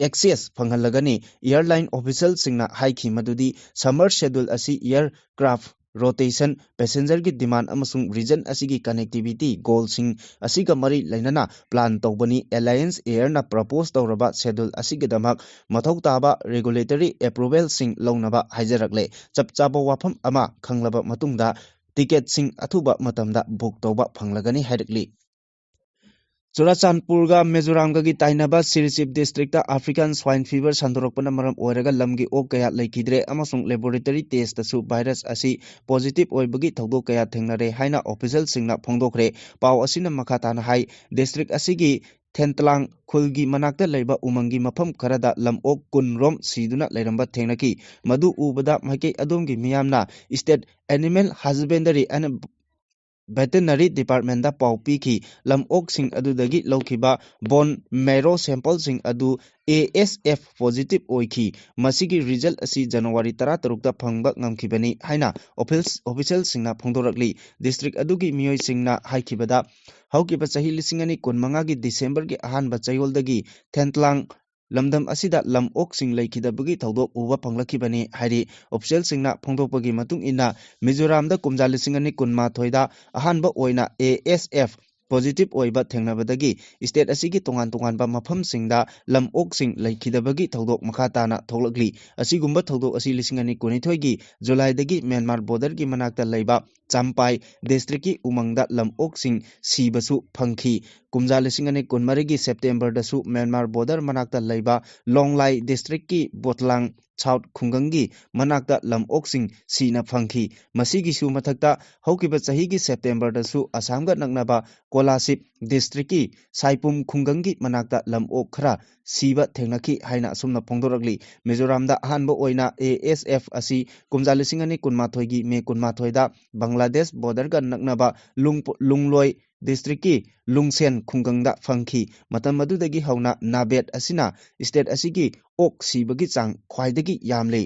ꯑꯦꯛꯁꯦꯁ ꯐꯪꯍꯜꯂꯒꯅꯤ꯫ ꯑꯦꯌꯔꯂꯥꯏꯟ ꯑꯣꯐꯤꯁꯤꯌꯦꯜꯁꯤꯡꯅ ꯍꯥꯏꯈꯤ ꯃꯗꯨꯗꯤ ꯁꯝꯃꯔ ꯁꯦꯗ꯭ꯌꯨꯜ ꯑꯁꯤ ꯑꯦꯌꯔꯀ꯭ꯔꯥꯐ ꯔꯣꯇꯦꯁꯟ, ꯄꯦꯁꯦꯟꯖꯔꯒꯤ ꯗꯤꯃꯥꯟ ꯑꯃꯁꯨꯡ ꯔꯤꯖꯟ ꯑꯁꯤꯒꯤ ꯀꯅꯦꯛꯇꯤꯚꯤꯇꯤ ꯒꯣꯜꯁꯤꯡ ꯑꯁꯤꯒ ꯃꯔꯤ ꯂꯩꯅꯅ ꯄ꯭ꯂꯥꯟ ꯇꯧꯕꯅꯤ꯫ ꯑꯦꯂꯥꯌꯟꯁ ꯑꯦꯌꯔꯅ ꯄ꯭ꯔꯄꯣꯖ ꯇꯧꯔꯕ ꯁꯦꯗ꯭ꯌꯨꯜ ꯑꯁꯤꯒꯤꯗꯃꯛ ꯃꯊꯧ ꯇꯥꯕ ꯔꯦꯒꯨꯂꯦꯇꯔꯤ ꯑꯦꯄ꯭ꯔꯨꯚꯦꯜꯁꯤꯡ ꯂꯧꯅꯕ ꯍꯥꯏꯖꯔꯛꯂꯦ꯫ ꯆꯞ ꯆꯥꯕ ꯋꯥꯐꯝ ꯑꯃ ꯈꯪꯂꯕ ꯃꯇꯨꯡꯗ ꯇꯤꯀꯦꯠꯁꯤꯡ ꯑꯊꯨꯕ ꯃꯇꯝꯗ ꯕꯨꯛ ꯇꯧꯕ ꯐꯪꯂꯒꯅꯤ ꯍꯥꯏꯔꯛꯂꯤ꯫ ꯆꯨꯔꯥꯆꯥꯟꯄꯨꯔꯒ ꯃꯤꯖꯣꯔꯥꯝꯒꯒꯤ ꯇꯥꯏꯅꯕ ꯁꯤꯔꯤ ꯆꯤꯞ ꯗꯤꯁꯇ꯭ꯔꯤꯛꯇ ꯑꯥꯐ꯭ꯔꯤꯀꯥꯟ ꯁ꯭ꯋꯥꯏꯟ ꯐꯤꯚꯔ ꯁꯟꯗꯣꯔꯛꯄꯅ ꯃꯔꯝ ꯑꯣꯏꯔꯒ ꯂꯝꯒꯤ ꯑꯣꯛ ꯀꯌꯥ ꯂꯩꯈꯤꯗ꯭ꯔꯦ ꯑꯃꯁꯨꯡ ꯂꯦꯕꯣꯔꯦꯇꯔꯤ ꯇꯦꯁꯇꯁꯨ ꯚꯥꯏꯔꯁ ꯑꯁꯤ ꯄꯣꯖꯤꯇꯤꯚ ꯑꯣꯏꯕꯒꯤ ꯊꯧꯗꯣꯛ ꯀꯌꯥ ꯊꯦꯡꯅꯔꯦ ꯍꯥꯏꯅ ꯑꯣꯐꯤꯁꯤꯌꯦꯜꯁꯤꯡꯅ ꯐꯣꯡꯗꯣꯛꯈ꯭ꯔꯦ꯫ ꯄꯥꯎ ꯑꯁꯤꯅ ꯃꯈꯥ ꯇꯥꯅ ꯍꯥꯏ, ꯗꯤꯁꯇ꯭ꯔꯤꯛ ꯑꯁꯤꯒꯤ ꯊꯦꯟꯇꯂꯥꯡ ꯈꯨꯜꯒꯤ ꯃꯅꯥꯛꯇ ꯂꯩꯕ ꯎꯃꯪꯒꯤ ꯃꯐꯝ ꯈꯔꯗ ꯂꯝ ꯑꯣꯛ ꯀꯨꯟ ꯔꯣꯝ ꯁꯤꯗꯨꯅ ꯂꯩꯔꯝꯕ ꯊꯦꯡꯅꯈꯤ꯫ ꯃꯗꯨ ꯎꯕꯗ ꯃꯥꯏꯀꯩ ꯑꯗꯣꯝꯒꯤ ꯃꯤꯌꯥꯝꯅ State Animal Husbandry and Veterinary Departmentꯗ ꯄꯥꯎ ꯄꯤꯈꯤ꯫ ꯂꯝ ꯑꯣꯛꯁꯤꯡ ꯑꯗꯨꯗꯒꯤ ꯂꯧꯈꯤꯕ ꯕꯣꯟ ꯃꯦꯔꯣ ꯁꯦꯝꯄꯜꯁꯤꯡ ꯑꯗꯨ ꯑꯦ ꯑꯦꯁ ꯑꯦꯐ ꯄꯣꯖꯤꯇꯤꯚ ꯑꯣꯏꯈꯤ꯫ ꯃꯁꯤꯒꯤ ꯔꯤꯖꯜ ꯑꯁꯤ ꯖꯅꯋꯥꯔꯤ ꯇꯔꯥꯇꯔꯨꯛꯇ ꯐꯪꯕ ꯉꯝꯈꯤꯕꯅꯤ ꯍꯥꯏꯅ ꯑꯣꯐꯤꯁ-, ꯑꯣꯐꯤꯁꯤꯌꯦꯜꯁꯤꯡꯅ ꯐꯣꯡꯗꯣꯔꯛꯂꯤ꯫ ꯗꯤꯁꯇ꯭ꯔꯤꯛ ꯑꯗꯨꯒꯤ ꯃꯤꯑꯣꯏꯁꯤꯡꯅ ꯍꯥꯏꯈꯤꯕꯗ, ꯍꯧꯈꯤꯕ ꯆꯍꯤ ꯂꯤꯁꯤꯡ ꯑꯅꯤ ꯀꯨꯟꯃꯉꯥꯒꯤ ꯗꯤꯁꯦꯝꯕꯔꯒꯤ ꯑꯍꯥꯟꯕ ꯆꯌꯣꯜꯗꯒꯤ ꯊꯦꯟꯇꯂꯥꯡ ꯂꯝꯗꯝ ꯑꯁꯤꯗ ꯂꯝ ꯑꯣꯛꯁꯤꯡ ꯂꯩꯈꯤꯗꯕꯒꯤ ꯊꯧꯗꯣꯛ ꯎꯕ ꯐꯪꯂꯛꯈꯤꯕꯅꯤ ꯍꯥꯏꯔꯤ꯫ ꯑꯣꯐꯤꯁꯤꯌꯦꯜꯁꯤꯡꯅ ꯐꯣꯡꯗꯣꯛꯄꯒꯤ ꯃꯇꯨꯡ ꯏꯟꯅ, ꯃꯤꯖꯣꯔꯥꯝꯗ ꯀꯨꯝꯖꯥ ꯂꯤꯁꯤꯡ ꯑꯅꯤ ꯀꯨꯟꯃꯥꯊꯣꯏꯗ ꯑꯍꯥꯟꯕ ꯑꯣꯏꯅ ꯑꯦ ꯑꯦꯁ ꯑꯦꯐ ꯄꯣꯖꯤꯇꯤꯚ ꯑꯣꯏꯕ ꯊꯦꯡꯅꯕꯗꯒꯤ ꯁ꯭ꯇꯦꯠ ꯑꯁꯤꯒꯤ ꯇꯣꯉꯥꯟ ꯇꯣꯉꯥꯟꯕ ꯃꯐꯝꯁꯤꯡꯗ ꯂꯝ ꯑꯣꯛꯁꯤꯡ ꯂꯩꯈꯤꯗꯕꯒꯤ ꯊꯧꯗꯣꯛ ꯃꯈꯥ ꯇꯥꯅ ꯊꯣꯛꯂꯛꯂꯤ꯫ ꯑꯁꯤꯒꯨꯝꯕ ꯊꯧꯗꯣꯛ ꯑꯁꯤ ꯂꯤꯁꯤꯡ ꯑꯅꯤ ꯀꯨꯟꯅꯤꯊꯣꯏꯒꯤ ꯖꯨꯂꯥꯏꯗꯒꯤ ꯃ꯭ꯌꯥꯟꯃꯥꯔ ꯕꯣꯔꯗꯔꯒꯤ ꯃꯅꯥꯛꯇ ꯂꯩꯕ ꯆꯥꯝꯄꯥꯏ ꯗꯤꯁꯇ꯭ꯔꯤꯛꯀꯤ ꯎꯃꯪꯗ ꯂꯝ ꯑꯣꯛꯁꯤꯡ ꯁꯤꯕꯁꯨ ꯐꯪꯈꯤ꯫ ꯀꯨꯝꯖꯥ ꯂꯤꯁꯤꯡ ꯑꯅꯤ ꯀꯨꯟꯃꯔꯤꯒꯤ ꯁꯦꯞꯇꯦꯝꯕꯔꯗꯁꯨ ꯃ꯭ꯌꯥꯟꯃꯥꯔ ꯕꯣꯔꯗꯔ ꯃꯅꯥꯛꯇ ꯂꯩꯕ ꯂꯣꯡꯂꯥꯏ ꯗꯤꯁꯇ꯭ꯔꯤꯛꯀꯤ ꯕꯣꯠꯂꯥꯡ ꯁꯥꯎꯠ ꯈꯨꯡꯒꯪꯒꯤ ꯃꯅꯥꯛꯇ ꯂꯝ ꯑꯣꯛꯁꯤꯡ ꯁꯤꯅ ꯐꯪꯈꯤ꯫ ꯃꯁꯤꯒꯤꯁꯨ ꯃꯊꯛꯇ ꯍꯧꯈꯤꯕ ꯆꯍꯤꯒꯤ ꯁꯦꯞꯇꯦꯝꯕꯔꯗꯁꯨ ꯑꯁꯥꯝꯒ ꯅꯛꯅꯕ ꯀꯣꯂꯥꯁꯤꯕ ꯗꯤꯁꯇ꯭ꯔꯤꯛꯀꯤ ꯁꯥꯏꯄꯨꯝ ꯈꯨꯡꯒꯪꯒꯤ ꯃꯅꯥꯛꯇ ꯂꯝ ꯑꯣꯛ ꯈꯔ ꯁꯤꯕ ꯊꯦꯡꯅꯈꯤ ꯍꯥꯏꯅ ꯑꯁꯨꯝꯅ ꯐꯣꯡꯗꯣꯔꯛꯂꯤ꯫ ꯃꯤꯖꯣꯔꯥꯝꯗ ꯑꯍꯥꯟꯕ ꯑꯣꯏꯅ ꯑꯦ ꯑꯦꯁ ꯑꯦꯐ ꯑꯁꯤ ꯀꯨꯝꯖꯥ ꯂꯤꯁꯤꯡ ꯑꯅꯤ ꯀꯨꯟꯃꯥꯊꯣꯏꯒꯤ ꯃꯦ ꯀꯨꯟꯃꯥꯊꯣꯏꯗ ꯕꯪꯒ꯭ꯂꯥꯗꯦꯁ ꯕꯣꯔꯗꯔꯒ ꯅꯛꯅꯕ ꯂꯨꯡ-, ꯂꯨꯡꯂꯣꯏ ꯗꯤꯁꯇ꯭ꯔꯤꯛꯀꯤ ꯂꯨꯡꯁꯦꯟ ꯈꯨꯡꯒꯪꯗ ꯐꯪꯈꯤ꯫ ꯃꯇꯝ ꯑꯗꯨꯗꯒꯤ ꯍꯧꯅ ꯅꯥꯕꯦꯠ ꯑꯁꯤꯅ ꯁ꯭ꯇꯦꯠ ꯑꯁꯤꯒꯤ ꯑꯣꯛ ꯁꯤꯕꯒꯤ ꯆꯥꯡ ꯈ꯭ꯋꯥꯏꯗꯒꯤ ꯌꯥꯝꯂꯤ꯫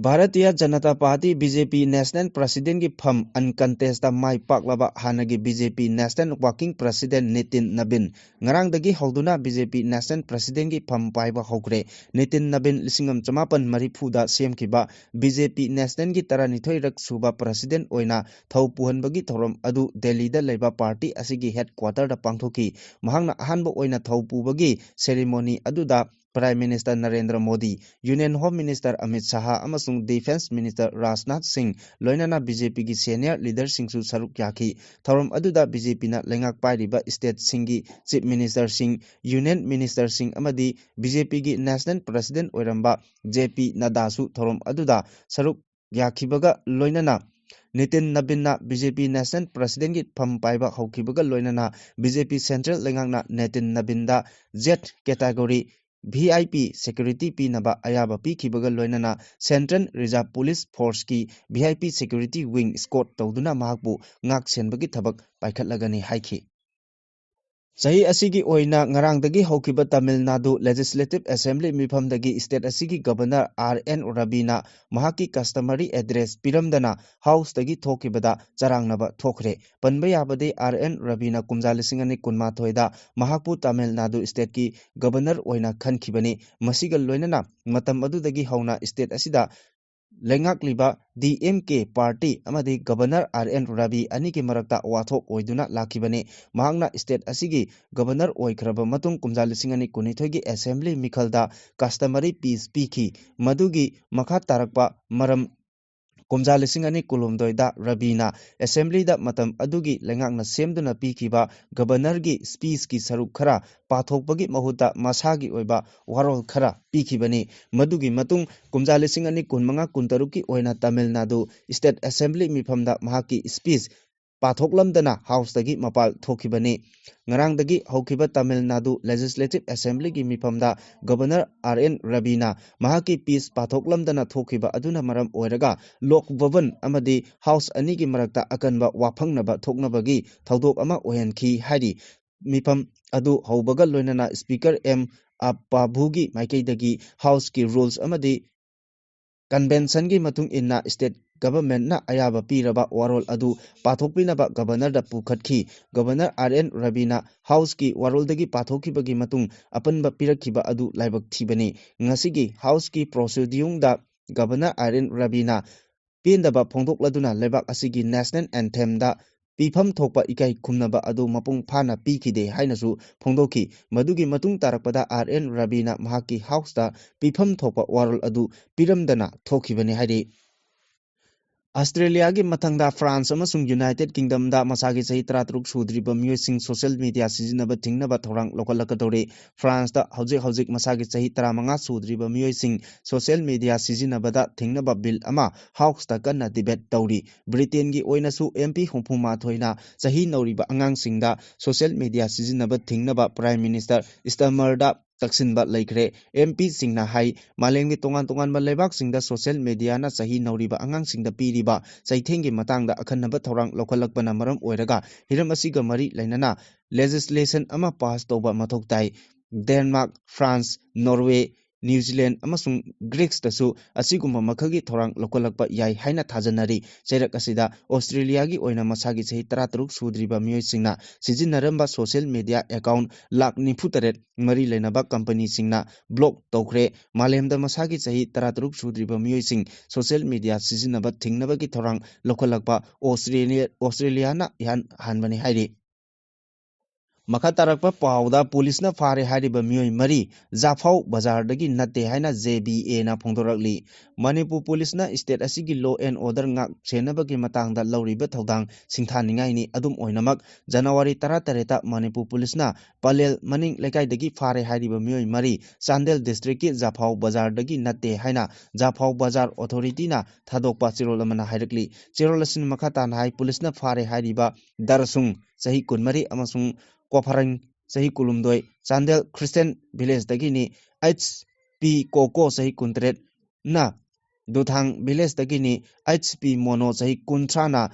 Bharatiya Janata party, B J P, national ꯄ꯭ꯔꯁꯤꯗꯦꯟꯒꯤ ꯐꯝ ꯑꯟꯀꯟꯇꯦꯁꯇ ꯃꯥꯏ ꯄꯥꯛꯂꯕ ꯍꯥꯟꯅꯒꯤ B J P national working president Nitin ꯅꯕꯤꯟ ꯉꯔꯥꯡꯗꯒꯤ ꯍꯧꯗꯨꯅ ꯕꯤ ꯖꯦ ꯄꯤ ꯅꯦꯁꯅꯦꯜ ꯄ꯭ꯔꯁꯤꯗꯦꯟꯒꯤ ꯐꯝ ꯄꯥꯏꯕ ꯍꯧꯈ꯭ꯔꯦ꯫ ꯅꯤꯇꯤꯟ ꯅꯕꯤꯟ ꯂꯤꯁꯤꯡ ꯑꯃ ꯆꯃꯥꯄꯟ ꯃꯔꯤꯐꯨꯗ ꯁꯦꯝꯈꯤꯕ ꯕꯤ ꯖꯦ ꯄꯤ ꯅꯦꯁꯅꯦꯜꯒꯤ ꯇꯔꯥꯅꯤꯊꯣꯏꯔꯛ ꯁꯨꯕ ꯄ꯭ꯔꯁꯤꯗꯦꯟ ꯑꯣꯏꯅ ꯊꯧ ꯄꯨꯍꯟꯕꯒꯤ ꯊꯧꯔꯝ ꯑꯗꯨ ꯗꯦꯜꯂꯤꯗ ꯂꯩꯕ ꯄꯥꯔꯇꯤ ꯑꯁꯤꯒꯤ ꯍꯦꯗꯀ꯭ꯋꯥꯇꯔꯗ ꯄꯥꯡꯊꯣꯛꯈꯤ꯫ ꯃꯍꯥꯛꯅ ꯑꯍꯥꯟꯕ ꯑꯣꯏꯅ ꯊꯧ ꯄꯨꯕꯒꯤ ꯁꯦꯔꯤꯃꯣꯅꯤ ꯑꯗꯨꯗ prime minister Narendra Modi, union home minister Amit Shah ꯑꯃꯁꯨꯡ ꯗꯤꯐꯦꯟꯁ ꯃꯤꯅꯤꯁꯇꯔ ꯔꯥꯖꯅꯥꯊ ꯁꯤꯡ, ꯂꯣꯏꯅꯅ ꯕꯤ ꯖꯦ ꯄꯤꯒꯤ ꯁꯦꯅꯤꯌꯔ ꯂꯤꯗꯔꯁꯤꯡꯁꯨ ꯁꯔꯨꯛ ꯌꯥꯈꯤ꯫ ꯊꯧꯔꯝ ꯑꯗꯨꯗ ꯕꯤ ꯖꯦ ꯄꯤꯅ ꯂꯩꯉꯥꯛ ꯄꯥꯏꯔꯤꯕ ꯁ꯭ꯇꯦꯠꯁꯤꯡꯒꯤ ꯆꯤꯐ ꯃꯤꯅꯤꯁꯇꯔꯁꯤꯡ, ꯌꯨꯅꯤꯌꯟ ꯃꯤꯅꯤꯁꯇꯔꯁꯤꯡ ꯑꯃꯗꯤ ꯕꯤ ꯖꯦ ꯄꯤꯒꯤ ꯅꯦꯁꯅꯦꯜ ꯄ꯭ꯔꯁꯤꯗꯦꯟ ꯑꯣꯏꯔꯝꯕ ꯖꯦ ꯄꯤ ꯅꯗꯥꯁꯨ ꯊꯧꯔꯝ ꯑꯗꯨꯗ ꯁꯔꯨꯛ ꯌꯥꯈꯤꯕꯒ ꯂꯣꯏꯅꯅ ꯅꯤꯇꯤꯟ ꯅꯕꯤꯟꯅ ꯕꯤ ꯖꯦ ꯄꯤ ꯅꯦꯁꯅꯦꯜ ꯄ꯭ꯔꯁꯤꯗꯦꯟꯒꯤ ꯐꯝ ꯄꯥꯏꯕ ꯍꯧꯈꯤꯕꯒ ꯂꯣꯏꯅꯅ ꯕꯤ ꯖꯦ ꯄꯤ ꯁꯦꯟꯇ꯭ꯔꯦꯜ ꯂꯩꯉꯥꯛꯅ ꯅꯤꯇꯤꯟ ꯅꯕꯤꯟꯗ ꯖꯦꯗ category V I P security ꯄꯤꯅꯕ ꯑꯌꯥꯕ ꯄꯤꯈꯤꯕꯒ ꯂꯣꯏꯅꯅ ꯁꯦꯟꯇ꯭ꯔꯦꯜ ꯔꯤꯖꯥꯔꯚ ꯄꯨꯂꯤꯁ ꯐꯣꯔꯁꯀꯤ V I P security wing escort ꯇꯧꯗꯨꯅ ꯃꯍꯥꯛꯄꯨ ꯉꯥꯛ ꯁꯦꯟꯕꯒꯤ ꯊꯕꯛ ꯄꯥꯏꯈꯠꯂꯒꯅꯤ ꯍꯥꯏꯈꯤ꯫ ꯆꯍꯤ ꯑꯁꯤꯒꯤ ꯑꯣꯏꯅ ꯉꯔꯥꯡꯗꯒꯤ ꯍꯧꯈꯤꯕ ꯇꯥꯃꯤꯜ ꯅꯥꯗꯨ ꯂꯦꯖꯤꯁꯂꯦꯇꯤꯚ ꯑꯦꯁꯦꯝꯕ꯭ꯂꯤ ꯃꯤꯐꯝꯗꯒꯤ ꯁ꯭ꯇꯦꯠ ꯑꯁꯤꯒꯤ ꯒꯕꯔꯅꯔ ꯑꯥꯔ ꯑꯦꯟ ꯔꯕꯤꯅ ꯃꯍꯥꯛꯀꯤ ꯀꯁꯇꯃꯔꯤ ꯑꯦꯗ꯭ꯔꯦꯁ ꯄꯤꯔꯝꯗꯅ ꯍꯥꯎꯁꯇꯒꯤ ꯊꯣꯛꯈꯤꯕꯗ ꯆꯔꯥꯡꯅꯕ ꯊꯣꯛꯈ꯭ꯔꯦ꯫ ꯄꯟꯕ ꯌꯥꯕꯗꯤ, ꯑꯥꯔ ꯑꯦꯟ ꯔꯕꯤꯅ ꯀꯨꯝꯖꯥ ꯂꯤꯁꯤꯡ ꯑꯅꯤ ꯀꯨꯟꯃꯥꯊꯣꯏꯗ ꯃꯍꯥꯛꯄꯨ ꯇꯥꯃꯤꯜ ꯅꯥꯗꯨ ꯁ꯭ꯇꯦꯠꯀꯤ ꯒꯕꯔꯅꯔ ꯑꯣꯏꯅ ꯈꯟꯈꯤꯕꯅꯤ꯫ ꯃꯁꯤꯒ ꯂꯣꯏꯅꯅ ꯃꯇꯝ ꯑꯗꯨꯗꯒꯤ ꯍꯧꯅ ꯁ꯭ꯇꯦꯠ ꯑꯁꯤꯗ ꯂꯩꯉꯥꯛꯂꯤꯕ ꯗꯤ ꯑꯦꯝ ꯀꯦ ꯄꯥꯔꯇꯤ ꯑꯃꯗꯤ ꯒꯕꯔꯅꯔ ꯑꯥꯔ ꯑꯦꯟ ꯔꯕꯤ ꯑꯅꯤꯒꯤ ꯃꯔꯛꯇ ꯋꯥꯊꯣꯛ ꯑꯣꯏꯗꯨꯅ ꯂꯥꯛꯈꯤꯕꯅꯤ꯫ ꯃꯍꯥꯛꯅ ꯁ꯭ꯇꯦꯠ ꯑꯁꯤꯒꯤ ꯒꯕꯔꯅꯔ ꯑꯣꯏꯈ꯭ꯔꯕ ꯃꯇꯨꯡ ꯀꯨꯝꯖꯥ ꯂꯤꯁꯤꯡ ꯑꯅꯤ ꯀꯨꯟꯅꯤꯊꯣꯏꯒꯤ ꯑꯦꯁꯦꯝꯕ꯭ꯂꯤ ꯃꯤꯈꯜꯗ ꯀꯁꯇꯃꯔꯤ ꯄꯤꯁ ꯄꯤꯈꯤ꯫ ꯃꯗꯨꯒꯤ ꯃꯈꯥ ꯇꯥꯔꯛꯄ ꯃꯔꯝ ꯀꯨꯝꯖꯥ ꯂꯤꯁꯤꯡ ꯑꯅꯤ ꯀꯨꯟꯍꯨꯝꯗꯣꯏꯗ ꯔꯕꯤꯅ ꯑꯦꯁꯦꯝꯕ꯭ꯂꯤꯗ ꯃꯇꯝ ꯑꯗꯨꯒꯤ ꯂꯩꯉꯥꯛꯅ ꯁꯦꯝꯗꯨꯅ ꯄꯤꯈꯤꯕ ꯒꯕꯔꯅꯔꯒꯤ ꯁ꯭ꯄꯤꯆꯀꯤ ꯁꯔꯨꯛ ꯈꯔ ꯄꯥꯊꯣꯛꯄꯒꯤ ꯃꯍꯨꯠꯇ ꯃꯁꯥꯒꯤ ꯑꯣꯏꯕ ꯋꯥꯔꯣꯜ ꯈꯔ ꯄꯤꯈꯤꯕꯅꯤ꯫ ꯃꯗꯨꯒꯤ ꯃꯇꯨꯡ ꯀꯨꯝꯖꯥ ꯂꯤꯁꯤꯡ ꯑꯅꯤ ꯀꯨꯟꯃꯉꯥ ꯀꯨꯟꯇꯔꯨꯛꯀꯤ ꯑꯣꯏꯅ ꯇꯥꯃꯤꯜ ꯅꯥꯗꯨ ꯁ꯭ꯇꯦꯠ ꯑꯦꯁꯦꯝꯕ꯭ꯂꯤ ꯃꯤꯐꯝꯗ ꯃꯍꯥꯛꯀꯤ ꯁ꯭ꯄꯤꯆ ꯄꯥꯊꯣꯛꯂꯝꯗꯅ ꯍꯥꯎꯁꯇꯒꯤ ꯃꯄꯥꯜ ꯊꯣꯛꯈꯤꯕꯅꯤ꯫ ꯉꯔꯥꯡꯗꯒꯤ ꯍꯧꯈꯤꯕ ꯇꯥꯃꯤꯜ ꯅꯥꯗꯨ ꯂꯦꯖꯤꯁꯂꯦꯇꯤꯚ ꯑꯦꯁꯦꯝꯕ꯭ꯂꯤꯒꯤ ꯃꯤꯐꯝꯗ ꯒꯕꯔꯅꯔ ꯑꯥꯔ ꯑꯦꯟ ꯔꯕꯤꯅ ꯃꯍꯥꯛꯀꯤ ꯁ꯭ꯄꯤꯆ ꯄꯥꯊꯣꯛꯂꯝꯗꯅ ꯊꯣꯛꯈꯤꯕ ꯑꯗꯨꯅ ꯃꯔꯝ ꯑꯣꯏꯔꯒ ꯂꯣꯛ ꯚꯕꯟ ꯑꯃꯗꯤ ꯍꯥꯎꯁ ꯑꯅꯤꯒꯤ ꯃꯔꯛꯇ ꯑꯀꯟꯕ ꯋꯥꯐꯪꯅꯕ ꯊꯣꯛꯅꯕꯒꯤ ꯊꯧꯗꯣꯛ ꯑꯃ ꯑꯣꯏꯍꯟꯈꯤ ꯍꯥꯏꯔꯤ꯫ ꯃꯤꯐꯝ ꯑꯗꯨ ꯍꯧꯕꯒ ꯂꯣꯏꯅꯅ ꯁ꯭ꯄꯤꯀꯔ ꯑꯦꯝ ꯑꯄꯥꯚꯨꯒꯤ ꯃꯥꯏꯀꯩꯗꯒꯤ ꯍꯥꯎꯁꯀꯤ ꯔꯨꯜꯁ ꯑꯃꯗꯤ ꯀꯟꯚꯦꯟꯁꯟꯒꯤ ꯃꯇꯨꯡ ꯏꯟꯅ ꯁ꯭ꯇꯦꯠ ꯒꯚꯔꯟꯃꯦꯟꯠꯅ ꯑꯌꯥꯕ ꯄꯤꯔꯕ ꯋꯥꯔꯣꯜ ꯑꯗꯨ ꯄꯥꯊꯣꯛꯄꯤꯅꯕ ꯒꯕꯔꯅꯔꯗ ꯄꯨꯈꯠꯈꯤ꯫ ꯒꯕꯔꯅꯔ ꯑꯥꯔ ꯑꯦꯟ ꯔꯕꯤꯅ ꯍꯥꯎꯁꯀꯤ ꯋꯥꯔꯣꯜꯗꯒꯤ ꯄꯥꯊꯣꯛꯈꯤꯕꯒꯤ ꯃꯇꯨꯡ ꯑꯄꯟꯕ ꯄꯤꯔꯛꯈꯤꯕ ꯑꯗꯨ ꯂꯥꯏꯕꯛ ꯊꯤꯕꯅꯤ꯫ ꯉꯁꯤꯒꯤ ꯍꯥꯎꯁꯀꯤ ꯄ꯭ꯔꯣꯁꯤꯗ꯭ꯌꯨꯡꯗ ꯒꯕꯔꯅꯔ ꯑꯥꯔ ꯑꯦꯟ ꯔꯕꯤꯅ ꯄꯦꯟꯗꯕ ꯐꯣꯡꯗꯣꯛꯂꯗꯨꯅ ꯂꯩꯕꯥꯛ ꯑꯁꯤꯒꯤ ꯅꯦꯁꯅꯦꯜ ꯑꯦꯟꯊꯦꯝꯗ ꯄꯤꯐꯝ ꯊꯣꯛꯄ ꯏꯀꯥꯏ ꯈꯨꯝꯅꯕ ꯑꯗꯨ ꯃꯄꯨꯡ ꯐꯥꯅ ꯄꯤꯈꯤꯗꯦ ꯍꯥꯏꯅꯁꯨ ꯐꯣꯡꯗꯣꯛꯈꯤ꯫ ꯃꯗꯨꯒꯤ ꯃꯇꯨꯡ ꯇꯥꯔꯛꯄꯗ ꯑꯥꯔ ꯑꯦꯟ ꯔꯕꯤꯅ ꯃꯍꯥꯛꯀꯤ ꯍꯥꯎꯁꯇ ꯄꯤꯐꯝ ꯊꯣꯛꯄ ꯋꯥꯔꯣꯜ ꯑꯗꯨ ꯄꯤꯔꯝꯗꯅ ꯊꯣꯛꯈꯤꯕꯅꯤ ꯍꯥꯏꯔꯤ꯫ ꯑꯁꯇ꯭ꯔꯦꯂꯤꯌꯥꯒꯤ ꯃꯊꯪꯗ ꯐ꯭ꯔꯥꯟꯁ ꯑꯃꯁꯨꯡ ꯌꯨꯅꯥꯏꯇꯦꯗ ꯀꯤꯡꯗꯝꯗ ꯃꯁꯥꯒꯤ ꯆꯍꯤ ꯇꯔꯥꯇꯔꯨꯛ ꯁꯨꯗ꯭ꯔꯤꯕ ꯃꯤꯑꯣꯏꯁꯤꯡ ꯁꯣꯁꯤꯌꯦꯜ ꯃꯤꯗꯤꯌꯥ ꯁꯤꯖꯤꯟꯅꯕ ꯊꯤꯡꯅꯕ ꯊꯧꯔꯥꯡ ꯂꯧꯈꯠꯂꯛꯀꯗꯧꯔꯤ꯫ ꯐ꯭ꯔꯥꯟꯁꯇ ꯍꯧꯖꯤꯛ ꯍꯧꯖꯤꯛ ꯃꯁꯥꯒꯤ ꯆꯍꯤ ꯇꯔꯥꯃꯉꯥ ꯁꯨꯗ꯭ꯔꯤꯕ ꯃꯤꯑꯣꯏꯁꯤꯡ ꯁꯣꯁꯤꯌꯦꯜ ꯃꯤꯗꯤꯌꯥ ꯁꯤꯖꯤꯟꯅꯕꯗ ꯊꯤꯡꯅꯕ ꯕꯤꯜ ꯑꯃ ꯍꯥꯎꯁꯇ ꯀꯟꯅ ꯗꯤꯕꯦꯠ ꯇꯧꯔꯤ꯫ ꯕ꯭ꯔꯤꯇꯦꯟꯒꯤ ꯑꯣꯏꯅꯁꯨ ꯑꯦꯝ ꯄꯤ ꯍꯨꯝꯐꯨ ꯃꯥꯊꯣꯏꯅ ꯆꯍꯤ ꯅꯧꯔꯤꯕ ꯑꯉꯥꯡꯁꯤꯡꯗ ꯁꯣꯁꯤꯌꯦꯜ ꯃꯤꯗꯤꯌꯥ ꯁꯤꯖꯤꯟꯅꯕ ꯊꯤꯡꯅꯕ ꯄ꯭ꯔꯥꯏꯝ ꯃꯤꯅꯤꯁꯇꯔ ꯁ꯭ꯇꯥꯔꯃꯔꯗ ꯇꯛꯁꯤꯟꯕ ꯂꯩꯈ꯭ꯔꯦ꯫ ꯑꯦꯝ ꯄꯤꯁꯤꯡꯅ ꯍꯥꯏ, ꯃꯥꯂꯦꯝꯒꯤ ꯇꯣꯉꯥꯟ ꯇꯣꯉꯥꯟꯕ ꯂꯩꯕꯥꯛꯁꯤꯡꯗ ꯁꯣꯁꯤꯌꯦꯜ ꯃꯤꯗꯤꯌꯥꯅ ꯆꯍꯤ ꯅꯧꯔꯤꯕ ꯑꯉꯥꯡꯁꯤꯡꯗ ꯄꯤꯔꯤꯕ ꯆꯩꯊꯦꯡꯒꯤ ꯃꯇꯥꯡꯗ ꯑꯈꯟꯅꯕ ꯊꯧꯔꯥꯡ ꯂꯧꯈꯠꯂꯛꯄꯅ ꯃꯔꯝ ꯑꯣꯏꯔꯒ ꯍꯤꯔꯝ ꯑꯁꯤꯒ ꯃꯔꯤ ꯂꯩꯅꯅ ꯂꯦꯖꯤꯁꯂꯦꯁꯟ ꯑꯃ ꯄꯥꯁ ꯇꯧꯕ ꯃꯊꯧ ꯇꯥꯏ꯫ ꯗꯦꯟꯃꯥꯔꯛ, ꯐ꯭ꯔꯥꯟꯁ, ꯅꯣꯔꯋꯦ, ꯅ꯭ꯌꯨꯖꯤꯂꯦꯟ ꯑꯃꯁꯨꯡ ꯒ꯭ꯔꯤꯁꯇꯁꯨ ꯑꯁꯤꯒꯨꯝꯕ ꯃꯈꯜꯒꯤ ꯊꯧꯔꯥꯡ ꯂꯧꯈꯠꯂꯛꯄ ꯌꯥꯏ ꯍꯥꯏꯅ ꯊꯥꯖꯅꯔꯤ꯫ ꯆꯩꯔꯛ ꯑꯁꯤꯗ ꯑꯣꯁꯇ꯭ꯔꯦꯂꯤꯌꯥꯒꯤ ꯑꯣꯏꯅ ꯃꯁꯥꯒꯤ ꯆꯍꯤ ꯇꯔꯥꯇꯔꯨꯛ ꯁꯨꯗ꯭ꯔꯤꯕ ꯃꯤꯑꯣꯏꯁꯤꯡꯅ ꯁꯤꯖꯤꯟꯅꯔꯝꯕ ꯁꯣꯁꯤꯌꯦꯜ ꯃꯤꯗꯤꯌꯥ ꯑꯦꯀꯥꯎꯟꯠ ꯂꯥꯈ ꯅꯤꯐꯨ ꯇꯔꯦꯠ ꯃꯔꯤ ꯂꯩꯅꯕ ꯀꯝꯄꯅꯤꯁꯤꯡꯅ ꯕ꯭ꯂꯣꯛ ꯇꯧꯈ꯭ꯔꯦ꯫ ꯃꯥꯂꯦꯝꯗ ꯃꯁꯥꯒꯤ ꯆꯍꯤ ꯇꯔꯥꯇꯔꯨꯛ ꯁꯨꯗ꯭ꯔꯤꯕ ꯃꯤꯑꯣꯏꯁꯤꯡ ꯁꯣꯁꯤꯌꯦꯜ ꯃꯤꯗꯤꯌꯥ ꯁꯤꯖꯤꯟꯅꯕ ꯊꯤꯡꯅꯕꯒꯤ ꯊꯧꯔꯥꯡ ꯂꯧꯈꯠꯂꯛꯄ ꯑꯣꯁꯇ꯭ꯔꯦꯂꯤꯌꯥ, ꯑꯣꯁꯇ꯭ꯔꯦꯂꯤꯌꯥꯅ ꯏꯍꯥꯟ ꯍꯥꯟꯕꯅꯤ ꯍꯥꯏꯔꯤ꯫ ꯃꯈꯥ ꯇꯥꯔꯛꯄ ꯄꯥꯎꯗ ꯄꯨꯂꯤꯁꯅ ꯐꯥꯔꯦ ꯍꯥꯏꯔꯤꯕ ꯃꯤꯑꯣꯏ ꯃꯔꯤ ꯖꯥꯐꯥꯎ ꯕꯖꯥꯔꯗꯒꯤ ꯅꯠꯇꯦ ꯍꯥꯏꯅ ꯖꯦ ꯕꯤ ꯑꯦꯅ ꯐꯣꯡꯗꯣꯔꯛꯂꯤ꯫ ꯃꯅꯤꯄꯨꯔ ꯄꯨꯂꯤꯁꯅ state ꯑꯁꯤꯒꯤ law and order ꯉꯥꯛ ꯁꯦꯟꯅꯕꯒꯤ ꯃꯇꯥꯡꯗ ꯂꯧꯔꯤꯕ ꯊꯧꯗꯥꯡ ꯁꯤꯡꯊꯥꯅꯤꯡꯉꯥꯏꯅꯤ꯫ ꯑꯗꯨꯝ ꯑꯣꯏꯅꯃꯛ, ꯖꯅꯋꯥꯔꯤ ꯇꯔꯥꯇꯔꯦꯠꯇ ꯃꯅꯤꯄꯨꯔ ꯄꯨꯂꯤꯁꯅ ꯄꯂꯦꯜ ꯃꯅꯤꯡ ꯂꯩꯀꯥꯏꯗꯒꯤ ꯐꯥꯔꯦ ꯍꯥꯏꯔꯤꯕ ꯃꯤꯑꯣꯏ ꯃꯔꯤ ꯆꯥꯟꯗꯦꯜ districtꯀꯤ ꯖꯥꯐꯥꯎ ꯕꯖꯥꯔꯗꯒꯤ ꯅꯠꯇꯦ ꯍꯥꯏꯅ ꯖꯥꯐꯥꯎ ꯕꯖꯥꯔ authorityꯅ ꯊꯥꯗꯣꯛꯄ ꯆꯦꯔꯣꯜ ꯑꯃꯅ ꯍꯥꯏꯔꯛꯂꯤ꯫ ꯆꯦꯔꯣꯜ ꯑꯁꯤꯅ ꯃꯈꯥ ꯇꯥꯅ ꯍꯥꯏ, ꯄꯨꯂꯤꯁꯅ ꯐꯥꯔꯦ ꯍꯥꯏꯔꯤꯕ ꯗꯔꯁꯨꯡ, ꯆꯍꯤ ꯀꯨꯟꯃꯔꯤ, ꯑꯃꯁꯨꯡ ꯀꯣꯐꯔꯪ, ꯆꯍꯤ ꯀꯨꯟꯍꯨꯝꯗꯣꯏ, ꯆꯥꯟꯗꯦꯜ Christian Villageꯗꯒꯤꯅꯤ꯫ ꯑꯩꯆ ꯄꯤ ꯀꯣꯀꯣ, ꯆꯍꯤ ꯀꯨꯟꯇꯔꯦꯠꯅ ꯗꯨꯊꯥꯡ Villageꯗꯒꯤꯅꯤ꯫ ꯑꯩꯆ ꯄꯤ ꯃꯣꯅꯣ, ꯆꯍꯤ ꯀꯨꯟꯊ꯭ꯔꯥꯅ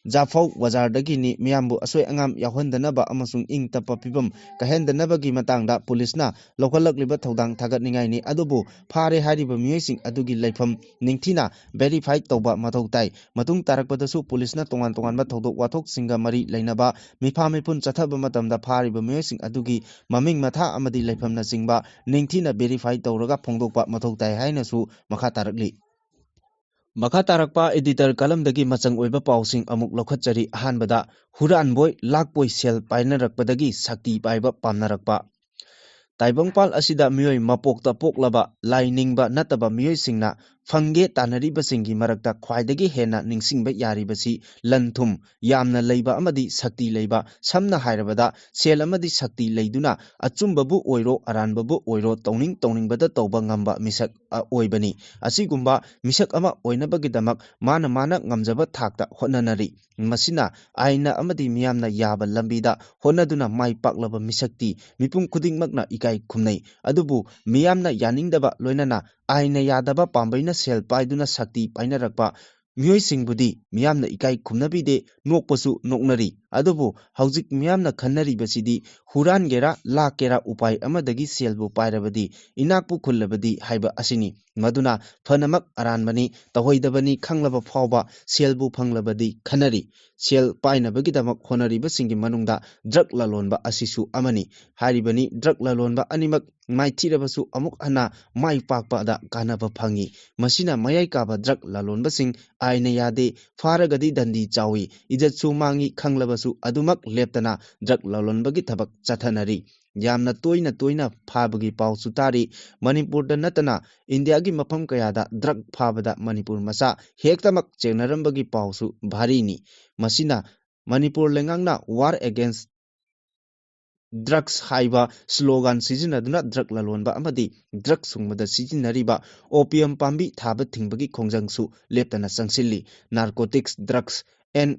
ꯖꯥꯐꯧ ꯕꯖꯥꯔꯗꯒꯤꯅꯤ꯫ ꯃꯤꯌꯥꯝꯕꯨ ꯑꯁꯣꯏ ꯑꯉꯥꯝ ꯌꯥꯎꯍꯟꯗꯅꯕ ꯑꯃꯁꯨꯡ ꯏꯪ ꯇꯞꯄ ꯐꯤꯕꯝ ꯀꯥꯏꯍꯟꯗꯅꯕꯒꯤ ꯃꯇꯥꯡꯗ ꯄꯨꯂꯤꯁꯅ ꯂꯧꯈꯠꯂꯛꯂꯤꯕ ꯊꯧꯗꯥꯡ ꯊꯥꯒꯠꯅꯤꯡꯉꯥꯏꯅꯤ꯫ ꯑꯗꯨꯕꯨ ꯐꯥꯔꯦ ꯍꯥꯏꯔꯤꯕ ꯃꯤꯑꯣꯏꯁꯤꯡ ꯑꯗꯨꯒꯤ ꯂꯩꯐꯝ ꯅꯤꯡꯊꯤꯅ verify ꯇꯧꯕ ꯃꯊꯧ ꯇꯥꯏ꯫ ꯃꯇꯨꯡ ꯇꯥꯔꯛꯄꯗꯁꯨ ꯄꯨꯂꯤꯁꯅ ꯇꯣꯉꯥꯟ ꯇꯣꯉꯥꯟꯕ ꯊꯧꯗꯣꯛ ꯋꯥꯊꯣꯛꯁꯤꯡꯒ ꯃꯔꯤ ꯂꯩꯅꯕ ꯃꯤꯐꯥ ꯃꯤꯄꯨꯟ ꯆꯠꯊꯕ ꯃꯇꯝꯗ ꯐꯥꯔꯤꯕ ꯃꯤꯑꯣꯏꯁꯤꯡ ꯑꯗꯨꯒꯤ ꯃꯃꯤꯡ ꯃꯊꯥ ꯑꯃꯗꯤ ꯂꯩꯐꯝꯅꯆꯤꯡꯕ ꯅꯤꯡꯊꯤꯅ verify ꯇꯧꯔꯒ ꯐꯣꯡꯗꯣꯛꯄ ꯃꯊꯧ ꯇꯥꯏ ꯍꯥꯏꯅꯁꯨ ꯃꯈꯥ ꯇꯥꯔꯛꯂꯤ꯫ ꯃꯈꯥ ꯇꯥꯔꯛꯄ editor columnꯗꯒꯤ ꯃꯆꯪ ꯑꯣꯏꯕ ꯄꯥꯎꯁꯤꯡ ꯑꯃꯨꯛ ꯂꯧꯈꯠꯆꯔꯤ꯫ ꯑꯍꯥꯟꯕꯗ, ꯍꯨꯔꯥꯟꯕꯣꯏ ꯂꯥꯛꯄꯣꯏ ꯁꯦꯜ ꯄꯥꯏꯅꯔꯛꯄꯗꯒꯤ ꯁꯛꯇꯤ ꯄꯥꯏꯕ ꯄꯥꯝꯅꯔꯛꯄ꯫ ꯇꯥꯏꯕꯪꯄꯥꯜ ꯑꯁꯤꯗ ꯃꯤꯑꯣꯏ ꯃꯄꯣꯛꯇ ꯄꯣꯛꯂꯕ ꯂꯥꯏ ꯅꯤꯡꯕ ꯅꯠꯇꯕ ꯃꯤꯑꯣꯏꯁꯤꯡꯅ ꯐꯪꯒꯦ ꯇꯥꯟꯅꯔꯤꯕꯁꯤꯡꯒꯤ ꯃꯔꯛꯇ ꯈ꯭ꯋꯥꯏꯗꯒꯤ ꯍꯦꯟꯅ ꯅꯤꯡꯁꯤꯡꯕ ꯌꯥꯔꯤꯕꯁꯤ ꯂꯟ ꯊꯨꯝ ꯌꯥꯝꯅ ꯂꯩꯕ ꯑꯃꯗꯤ ꯁꯛꯇꯤ ꯂꯩꯕ, ꯁꯝꯅ ꯍꯥꯏꯔꯕꯗ ꯁꯦꯜ ꯑꯃꯗꯤ ꯁꯛꯇꯤ ꯂꯩꯗꯨꯅ ꯑꯆꯨꯝꯕꯕꯨ ꯑꯣꯏꯔꯣ ꯑꯔꯥꯟꯕꯕꯨ ꯑꯣꯏꯔꯣ ꯇꯧꯅꯤꯡ ꯇꯧꯅꯤꯡꯕꯗ ꯇꯧꯕ ꯉꯝꯕ ꯃꯤꯁꯛ ꯑ, ꯑꯣꯏꯕꯅꯤ꯫ ꯑꯁꯤꯒꯨꯝꯕ ꯃꯤꯁꯛ ꯑꯃ ꯑꯣꯏꯅꯕꯒꯤꯗꯃꯛ ꯃꯥꯅ ꯃꯥꯅ ꯉꯝꯖꯕ ꯊꯥꯛꯇ ꯍꯣꯠꯅꯅꯔꯤ꯫ ꯃꯁꯤꯅ ꯑꯥꯏꯟꯅ ꯑꯃꯗꯤ ꯃꯤꯌꯥꯝꯅ ꯌꯥꯕ ꯂꯝꯕꯤꯗ ꯍꯣꯠꯅꯗꯨꯅ ꯃꯥꯏ ꯄꯥꯛꯂꯕ ꯃꯤꯁꯛꯇꯤ ꯃꯤꯄꯨꯝ ꯈꯨꯗꯤꯡꯃꯛꯅ ꯏꯀꯥꯏ ꯈꯨꯝꯅꯩ꯫ ꯑꯗꯨꯕꯨ ꯃꯤꯌꯥꯝꯅ ꯌꯥꯅꯤꯡꯗꯕ, ꯂꯣꯏꯅꯅ ꯑꯥꯏꯟꯅ ꯌꯥꯗꯕ ꯄꯥꯝꯕꯩꯅ ꯁꯦꯜ ꯄꯥꯏꯗꯨꯅ ꯁꯛꯇꯤ ꯄꯥꯏꯅꯔꯛꯄ ꯃꯤꯑꯣꯏꯁꯤꯡꯕꯨꯗꯤ ꯃꯤꯌꯥꯝꯅ ꯏꯀꯥꯏ ꯈꯨꯝꯅꯕꯤꯗꯦ, ꯅꯣꯛꯄꯁꯨ ꯅꯣꯛꯅꯔꯤ꯫ ꯑꯗꯨꯕꯨ ꯍꯧꯖꯤꯛ ꯃꯤꯌꯥꯝꯅ ꯈꯟꯅꯔꯤꯕꯁꯤꯗꯤ ꯍꯨꯔꯥꯟꯒꯦꯔꯥ ꯂꯥꯛꯀꯦꯔꯥ ꯎꯄꯥꯏ ꯑꯃꯗꯒꯤ ꯁꯦꯜꯕꯨ ꯄꯥꯏꯔꯕꯗꯤ, ꯏꯅꯥꯛꯄꯨ ꯈꯨꯜꯂꯕꯗꯤ ꯍꯥꯏꯕ ꯑꯁꯤꯅꯤ꯫ ꯃꯗꯨꯅ ꯐꯅꯃꯛ ꯑꯔꯥꯟꯕꯅꯤ, ꯇꯧꯍꯩꯗꯕꯅꯤ ꯈꯪꯂꯕ ꯐꯥꯎꯕ ꯁꯦꯜꯕꯨ ꯐꯪꯂꯕꯗꯤ ꯈꯟꯅꯔꯤ꯫ ꯁꯦꯜ ꯄꯥꯏꯅꯕꯒꯤꯗꯃꯛ ꯍꯣꯠꯅꯔꯤꯕꯁꯤꯡꯒꯤ ꯃꯅꯨꯡꯗ drug ꯂꯂꯣꯟꯕ ꯑꯁꯤꯁꯨ ꯑꯃꯅꯤ꯫ ꯍꯥꯏꯔꯤꯕꯅꯤ, drug ꯂꯂꯣꯟꯕ ꯑꯅꯤꯃꯛ ꯃꯥꯏꯊꯤꯔꯕꯁꯨ ꯑꯃꯨꯛ ꯍꯟꯅ ꯃꯥꯏ ꯄꯥꯛꯄꯗ ꯀꯥꯟꯅꯕ ꯐꯪꯏ꯫ ꯃꯁꯤꯅ ꯃꯌꯥꯏ ꯀꯥꯕ drug ꯂꯂꯣꯟꯕꯁꯤꯡ ꯑꯥꯏꯟꯅ ꯌꯥꯗꯦ, ꯐꯥꯔꯒꯗꯤ ꯗꯟꯗꯤ ꯆꯥꯎꯏ, ꯏꯖꯠꯁꯨ ꯃꯥꯡꯏ ꯈꯪꯂꯕꯁꯨ ꯑꯗꯨꯃꯛ ꯂꯦꯞꯇꯅ ꯗ꯭ꯔꯒ ꯂꯂꯣꯟꯕꯒꯤ ꯊꯕꯛ ꯆꯠꯊꯅꯔꯤ꯫ ꯌꯥꯝꯅ ꯇꯣꯏꯅ ꯇꯣꯏꯅ ꯐꯥꯕꯒꯤ ꯄꯥꯎꯁꯨ ꯇꯥꯔꯤ꯫ ꯃꯅꯤꯄꯨꯔꯗ ꯅꯠꯇꯅ ꯏꯟꯗꯤꯌꯥꯒꯤ ꯃꯐꯝ ꯀꯌꯥꯗ ꯗ꯭ꯔꯒ ꯐꯥꯕꯗ ꯃꯅꯤꯄꯨꯔ ꯃꯆꯥ ꯍꯦꯛꯇꯃꯛ ꯆꯦꯟꯅꯔꯝꯕꯒꯤ ꯄꯥꯎꯁꯨ ꯚꯥꯔꯤꯅꯤ꯫ ꯃꯁꯤꯅ ꯃꯅꯤꯄꯨꯔ ꯂꯩꯉꯥꯛꯅ War Against Drugs ꯍꯥꯏꯕ ꯁ꯭ꯂꯣꯒꯥꯟ ꯁꯤꯖꯤꯟꯅꯗꯨꯅ ꯗ꯭ꯔꯒ ꯂꯂꯣꯟꯕ ꯑꯃꯗꯤ ꯗ꯭ꯔꯒ ꯁꯨꯡꯕꯗ ꯁꯤꯖꯤꯟꯅꯔꯤꯕ ꯑꯣꯄꯤꯌꯝ ꯄꯥꯝꯕꯤ ꯊꯥꯕ ꯊꯤꯡꯕꯒꯤ ꯈꯣꯡꯖꯪꯁꯨ ꯂꯦꯞꯇꯅ ꯆꯪꯁꯤꯜꯂꯤ꯫ Narcotics, Drugs and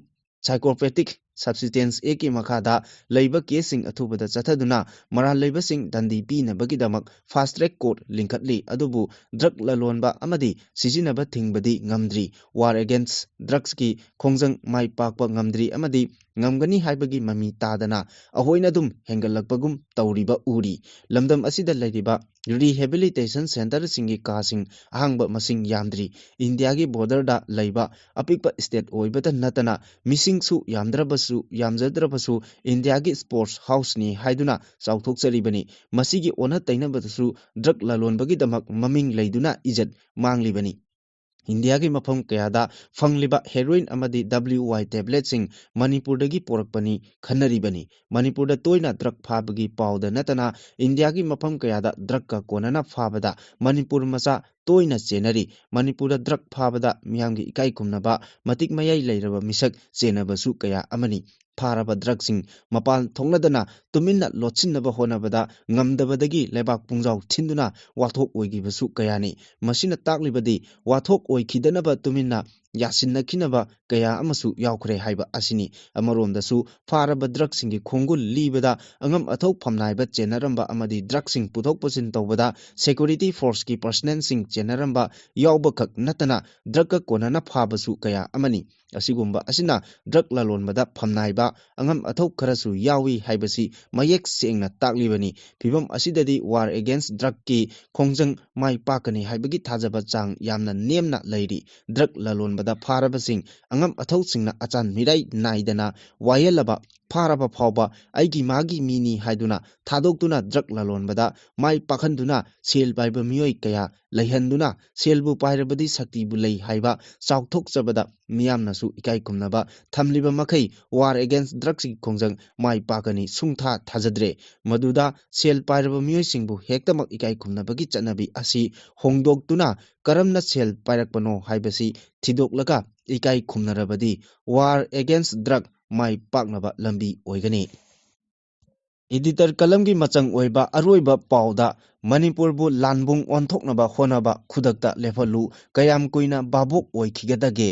Psychotropic Substance Actꯀꯤ ꯃꯈꯥꯗ ꯂꯩꯕ ꯀꯦꯁꯁꯤꯡ ꯑꯊꯨꯕꯗ ꯆꯠꯊꯗꯨꯅ ꯃꯔꯥꯜ ꯂꯩꯕꯁꯤꯡ ꯗꯟꯗꯤ ꯄꯤꯅꯕꯒꯤꯗꯃꯛ fast track court ꯂꯤꯡꯈꯠꯂꯤ꯫ ꯑꯗꯨꯕꯨ ꯗ꯭ꯔꯒ ꯂꯂꯣꯟꯕ ꯑꯃꯗꯤ ꯁꯤꯖꯤꯟꯅꯕ ꯊꯤꯡꯕꯗꯤ ꯉꯝꯗ꯭ꯔꯤ꯫ War Against Drugsꯀꯤ ꯈꯣꯡꯖꯪ ꯃꯥꯏ ꯄꯥꯛꯄ ꯉꯝꯗ꯭ꯔꯤ ꯑꯃꯗꯤ ꯉꯝꯒꯅꯤ ꯍꯥꯏꯕꯒꯤ ꯃꯃꯤ ꯇꯥꯗꯅ ꯑꯍꯣꯏꯅ ꯑꯗꯨꯝ ꯍꯦꯟꯒꯠꯂꯛꯄꯒꯨꯝ ꯇꯧꯔꯤꯕ ꯎꯔꯤ꯫ ꯂꯝꯗꯝ ꯑꯁꯤꯗ ꯂꯩꯔꯤꯕ rehabilitation centreꯁꯤꯡꯒꯤ ꯀꯥꯁꯤꯡ ꯑꯍꯥꯡꯕ ꯃꯁꯤꯡ ꯌꯥꯝꯗ꯭ꯔꯤ꯫ ꯏꯟꯗꯤꯌꯥꯒꯤ borderꯗ ꯂꯩꯕ ꯑꯄꯤꯛꯄ state ꯑꯣꯏꯕꯇ ꯅꯠꯇꯅ ꯃꯤꯁꯤꯡꯁꯨ ꯌꯥꯝꯗ꯭ꯔꯕꯁꯨ, ꯌꯥꯝꯖꯗ꯭ꯔꯕꯁꯨ ꯏꯟꯗꯤꯌꯥꯒꯤ sports houseꯅꯤ ꯍꯥꯏꯗꯨꯅ ꯆꯥꯎꯊꯣꯛꯆꯔꯤꯕꯅꯤ꯫ ꯃꯁꯤꯒꯤ ꯑꯣꯟꯅ ꯇꯩꯅꯕꯗꯁꯨ ꯗ꯭ꯔꯒ ꯂꯂꯣꯟꯕꯒꯤꯗꯃꯛ ꯃꯃꯤꯡ ꯂꯩꯗꯨꯅ ꯏꯖꯠ ꯃꯥꯡꯂꯤꯕꯅꯤ꯫ ꯏꯟꯗꯤꯌꯥꯒꯤ ꯃꯐꯝ ꯀꯌꯥꯗ ꯐꯪꯂꯤꯕ heroin ꯑꯃꯗꯤ W Y tabletꯁꯤꯡ ꯃꯅꯤꯄꯨꯔꯗꯒꯤ ꯄꯣꯔꯛꯄꯅꯤ ꯈꯟꯅꯔꯤꯕꯅꯤ꯫ ꯃꯅꯤꯄꯨꯔꯗ ꯇꯣꯏꯅ ꯗ꯭ꯔꯒ ꯐꯥꯕꯒꯤ ꯄꯥꯎꯗ ꯅꯠꯇꯅ ꯏꯟꯗꯤꯌꯥꯒꯤ ꯃꯐꯝ ꯀꯌꯥꯗ ꯗ꯭ꯔꯒꯀ ꯀꯣꯟꯅꯅ ꯐꯥꯕꯗ ꯃꯅꯤꯄꯨꯔ ꯃꯆꯥ ꯇꯣꯏꯅ ꯆꯦꯟꯅꯔꯤ꯫ ꯃꯅꯤꯄꯨꯔꯗ ꯗ꯭ꯔꯒ ꯐꯥꯕꯗ ꯃꯤꯌꯥꯝꯒꯤ ꯏꯀꯥꯏ ꯈꯨꯝꯅꯕ ꯃꯇꯤꯛ ꯃꯌꯥꯏ ꯂꯩꯔꯕ ꯃꯤꯁꯛ ꯆꯦꯟꯅꯕꯁꯨ ꯀꯌꯥ ꯑꯃꯅꯤ꯫ ꯐꯥꯔꯕ ꯗ꯭ꯔꯒꯁꯤꯡ ꯃꯄꯥꯟ ꯊꯣꯛꯅꯗꯅ ꯇꯨꯃꯤꯟꯅ ꯂꯣꯠꯁꯤꯟꯅꯕ ꯍꯣꯠꯅꯕꯗ ꯉꯝꯗꯕꯗꯒꯤ ꯂꯩꯕꯥꯛ ꯄꯨꯡꯖꯥꯎ ꯊꯤꯟꯗꯨꯅ ꯋꯥꯊꯣꯛ ꯑꯣꯏꯈꯤꯕꯁꯨ ꯀꯌꯥꯅꯤ꯫ ꯃꯁꯤꯅ ꯇꯥꯛꯂꯤꯕꯗꯤ ꯋꯥꯊꯣꯛ ꯑꯣꯏꯈꯤꯗꯅꯕ ꯇꯨꯃꯤꯟꯅ ꯌꯥꯁꯤꯟꯅꯈꯤꯅꯕ ꯀꯌꯥ ꯑꯃꯁꯨ ꯌꯥꯎꯈ꯭ꯔꯦ ꯍꯥꯏꯕ ꯑꯁꯤꯅꯤ꯫ ꯑꯃꯔꯣꯝꯗꯁꯨ ꯐꯥꯔꯕ ꯗ꯭ꯔꯒꯁꯤꯡꯒꯤ ꯈꯣꯡꯒꯨꯜ ꯂꯤꯕꯗ ꯑꯉꯝ ꯑꯊꯧ ꯐꯝꯅꯥꯏꯕ ꯆꯦꯟꯅꯔꯝꯕ ꯑꯃꯗꯤ ꯗ꯭ꯔꯒꯁꯤꯡ ꯄꯨꯊꯣꯛ ꯄꯨꯁꯤꯟ ꯇꯧꯕꯗ security forceꯀꯤ personnelꯁꯤꯡ ꯆꯦꯟꯅꯔꯝꯕ ꯌꯥꯎꯕꯈꯛ ꯅꯠꯇꯅ ꯗ꯭ꯔꯒꯀ ꯀꯣꯟꯅꯅ ꯐꯥꯕꯁꯨ ꯀꯌꯥ ꯑꯃꯅꯤ꯫ ꯑꯁꯤꯒꯨꯝꯕ ꯑꯁꯤꯅ ꯗ꯭ꯔꯒ ꯂꯂꯣꯟꯕꯗ ꯐꯝꯅꯥꯏꯕ ꯑꯉꯝ ꯑꯊꯧ ꯈꯔꯁꯨ ꯌꯥꯎꯏ ꯍꯥꯏꯕꯁꯤ ꯃꯌꯦꯛ ꯁꯦꯡꯅ ꯇꯥꯛꯂꯤꯕꯅꯤ꯫ ꯐꯤꯚꯝ ꯑꯁꯤꯗꯗꯤ War Against Drugꯀꯤ ꯈꯣꯡꯖꯪ ꯃꯥꯏ ꯄꯥꯛꯀꯅꯤ ꯍꯥꯏꯕꯒꯤ ꯊꯥꯖꯕ ꯆꯥꯡ ꯌꯥꯝꯅ ꯅꯦꯝꯅ ꯂꯩꯔꯤ꯫ ꯗ꯭ꯔꯒ ꯂꯂꯣꯟꯕꯗ ꯐꯥꯔꯕꯁꯤꯡ ꯑꯉꯝ ꯑꯊꯧꯁꯤꯡꯅ ꯑꯆꯥꯟ ꯃꯤꯔꯥꯏ ꯅꯥꯏꯗꯅ ꯋꯥꯌꯦꯜꯂꯕ ꯐꯥꯔꯕ ꯐꯥꯎꯕ ꯑꯩꯒꯤ ꯃꯥꯒꯤ ꯃꯤꯅꯤ ꯍꯥꯏꯗꯨꯅ ꯊꯥꯗꯣꯛꯇꯨꯅ ꯗ꯭ꯔꯒ ꯂꯂꯣꯟꯕꯗ ꯃꯥꯏ ꯄꯥꯛꯍꯟꯗꯨꯅ ꯁꯦꯜ ꯄꯥꯏꯕ ꯃꯤꯑꯣꯏ ꯀꯌꯥ ꯂꯩꯍꯟꯗꯨꯅ ꯁꯦꯜꯕꯨ ꯄꯥꯏꯔꯕꯗꯤ ꯁꯛꯇꯤꯕꯨ ꯂꯩ ꯍꯥꯏꯕ ꯆꯥꯎꯊꯣꯛꯆꯕꯗ ꯃꯤꯌꯥꯝꯅꯁꯨ ꯏꯀꯥꯏ ꯈꯨꯝꯅꯕ ꯊꯝꯂꯤꯕ ꯃꯈꯩ war against drugsꯀꯤ ꯈꯣꯡꯖꯪ ꯃꯥꯏ ꯄꯥꯛꯀꯅꯤ ꯁꯨꯡꯊꯥ ꯊꯥꯖꯗ꯭ꯔꯦ꯫ ꯃꯗꯨꯗ ꯁꯦꯜ ꯄꯥꯏꯔꯕ ꯃꯤꯑꯣꯏꯁꯤꯡꯕꯨ ꯍꯦꯛꯇꯃꯛ ꯏꯀꯥꯏ ꯈꯨꯝꯅꯕꯒꯤ ꯆꯠꯅꯕꯤ ꯑꯁꯤ ꯍꯣꯡꯗꯣꯛꯇꯨꯅ ꯀꯔꯝꯅ ꯁꯦꯜ ꯄꯥꯏꯔꯛꯄꯅꯣ ꯍꯥꯏꯕꯁꯤ ꯊꯤꯗꯣꯛꯂꯒ ꯏꯀꯥꯏ ꯈꯨꯝꯅꯔꯕꯗꯤ war against drug ꯃꯥꯏ ꯄꯥꯛꯅꯕ ꯂꯝꯕꯤ ꯑꯣꯏꯒꯅꯤ꯫ Editor columnꯒꯤ ꯃꯆꯪ ꯑꯣꯏꯕ ꯑꯔꯣꯏꯕ ꯄꯥꯎꯗ ꯃꯅꯤꯄꯨꯔꯕꯨ ꯂꯥꯟꯕꯨꯡ ꯑꯣꯟꯊꯣꯛꯅꯕ ꯍꯣꯠꯅꯕ ꯈꯨꯗꯛꯇ ꯂꯦꯞꯍꯜꯂꯨ, ꯀꯌꯥꯝ ꯀꯨꯏꯅ ꯚꯥꯕꯣꯛ ꯑꯣꯏꯈꯤꯒꯗꯒꯦ?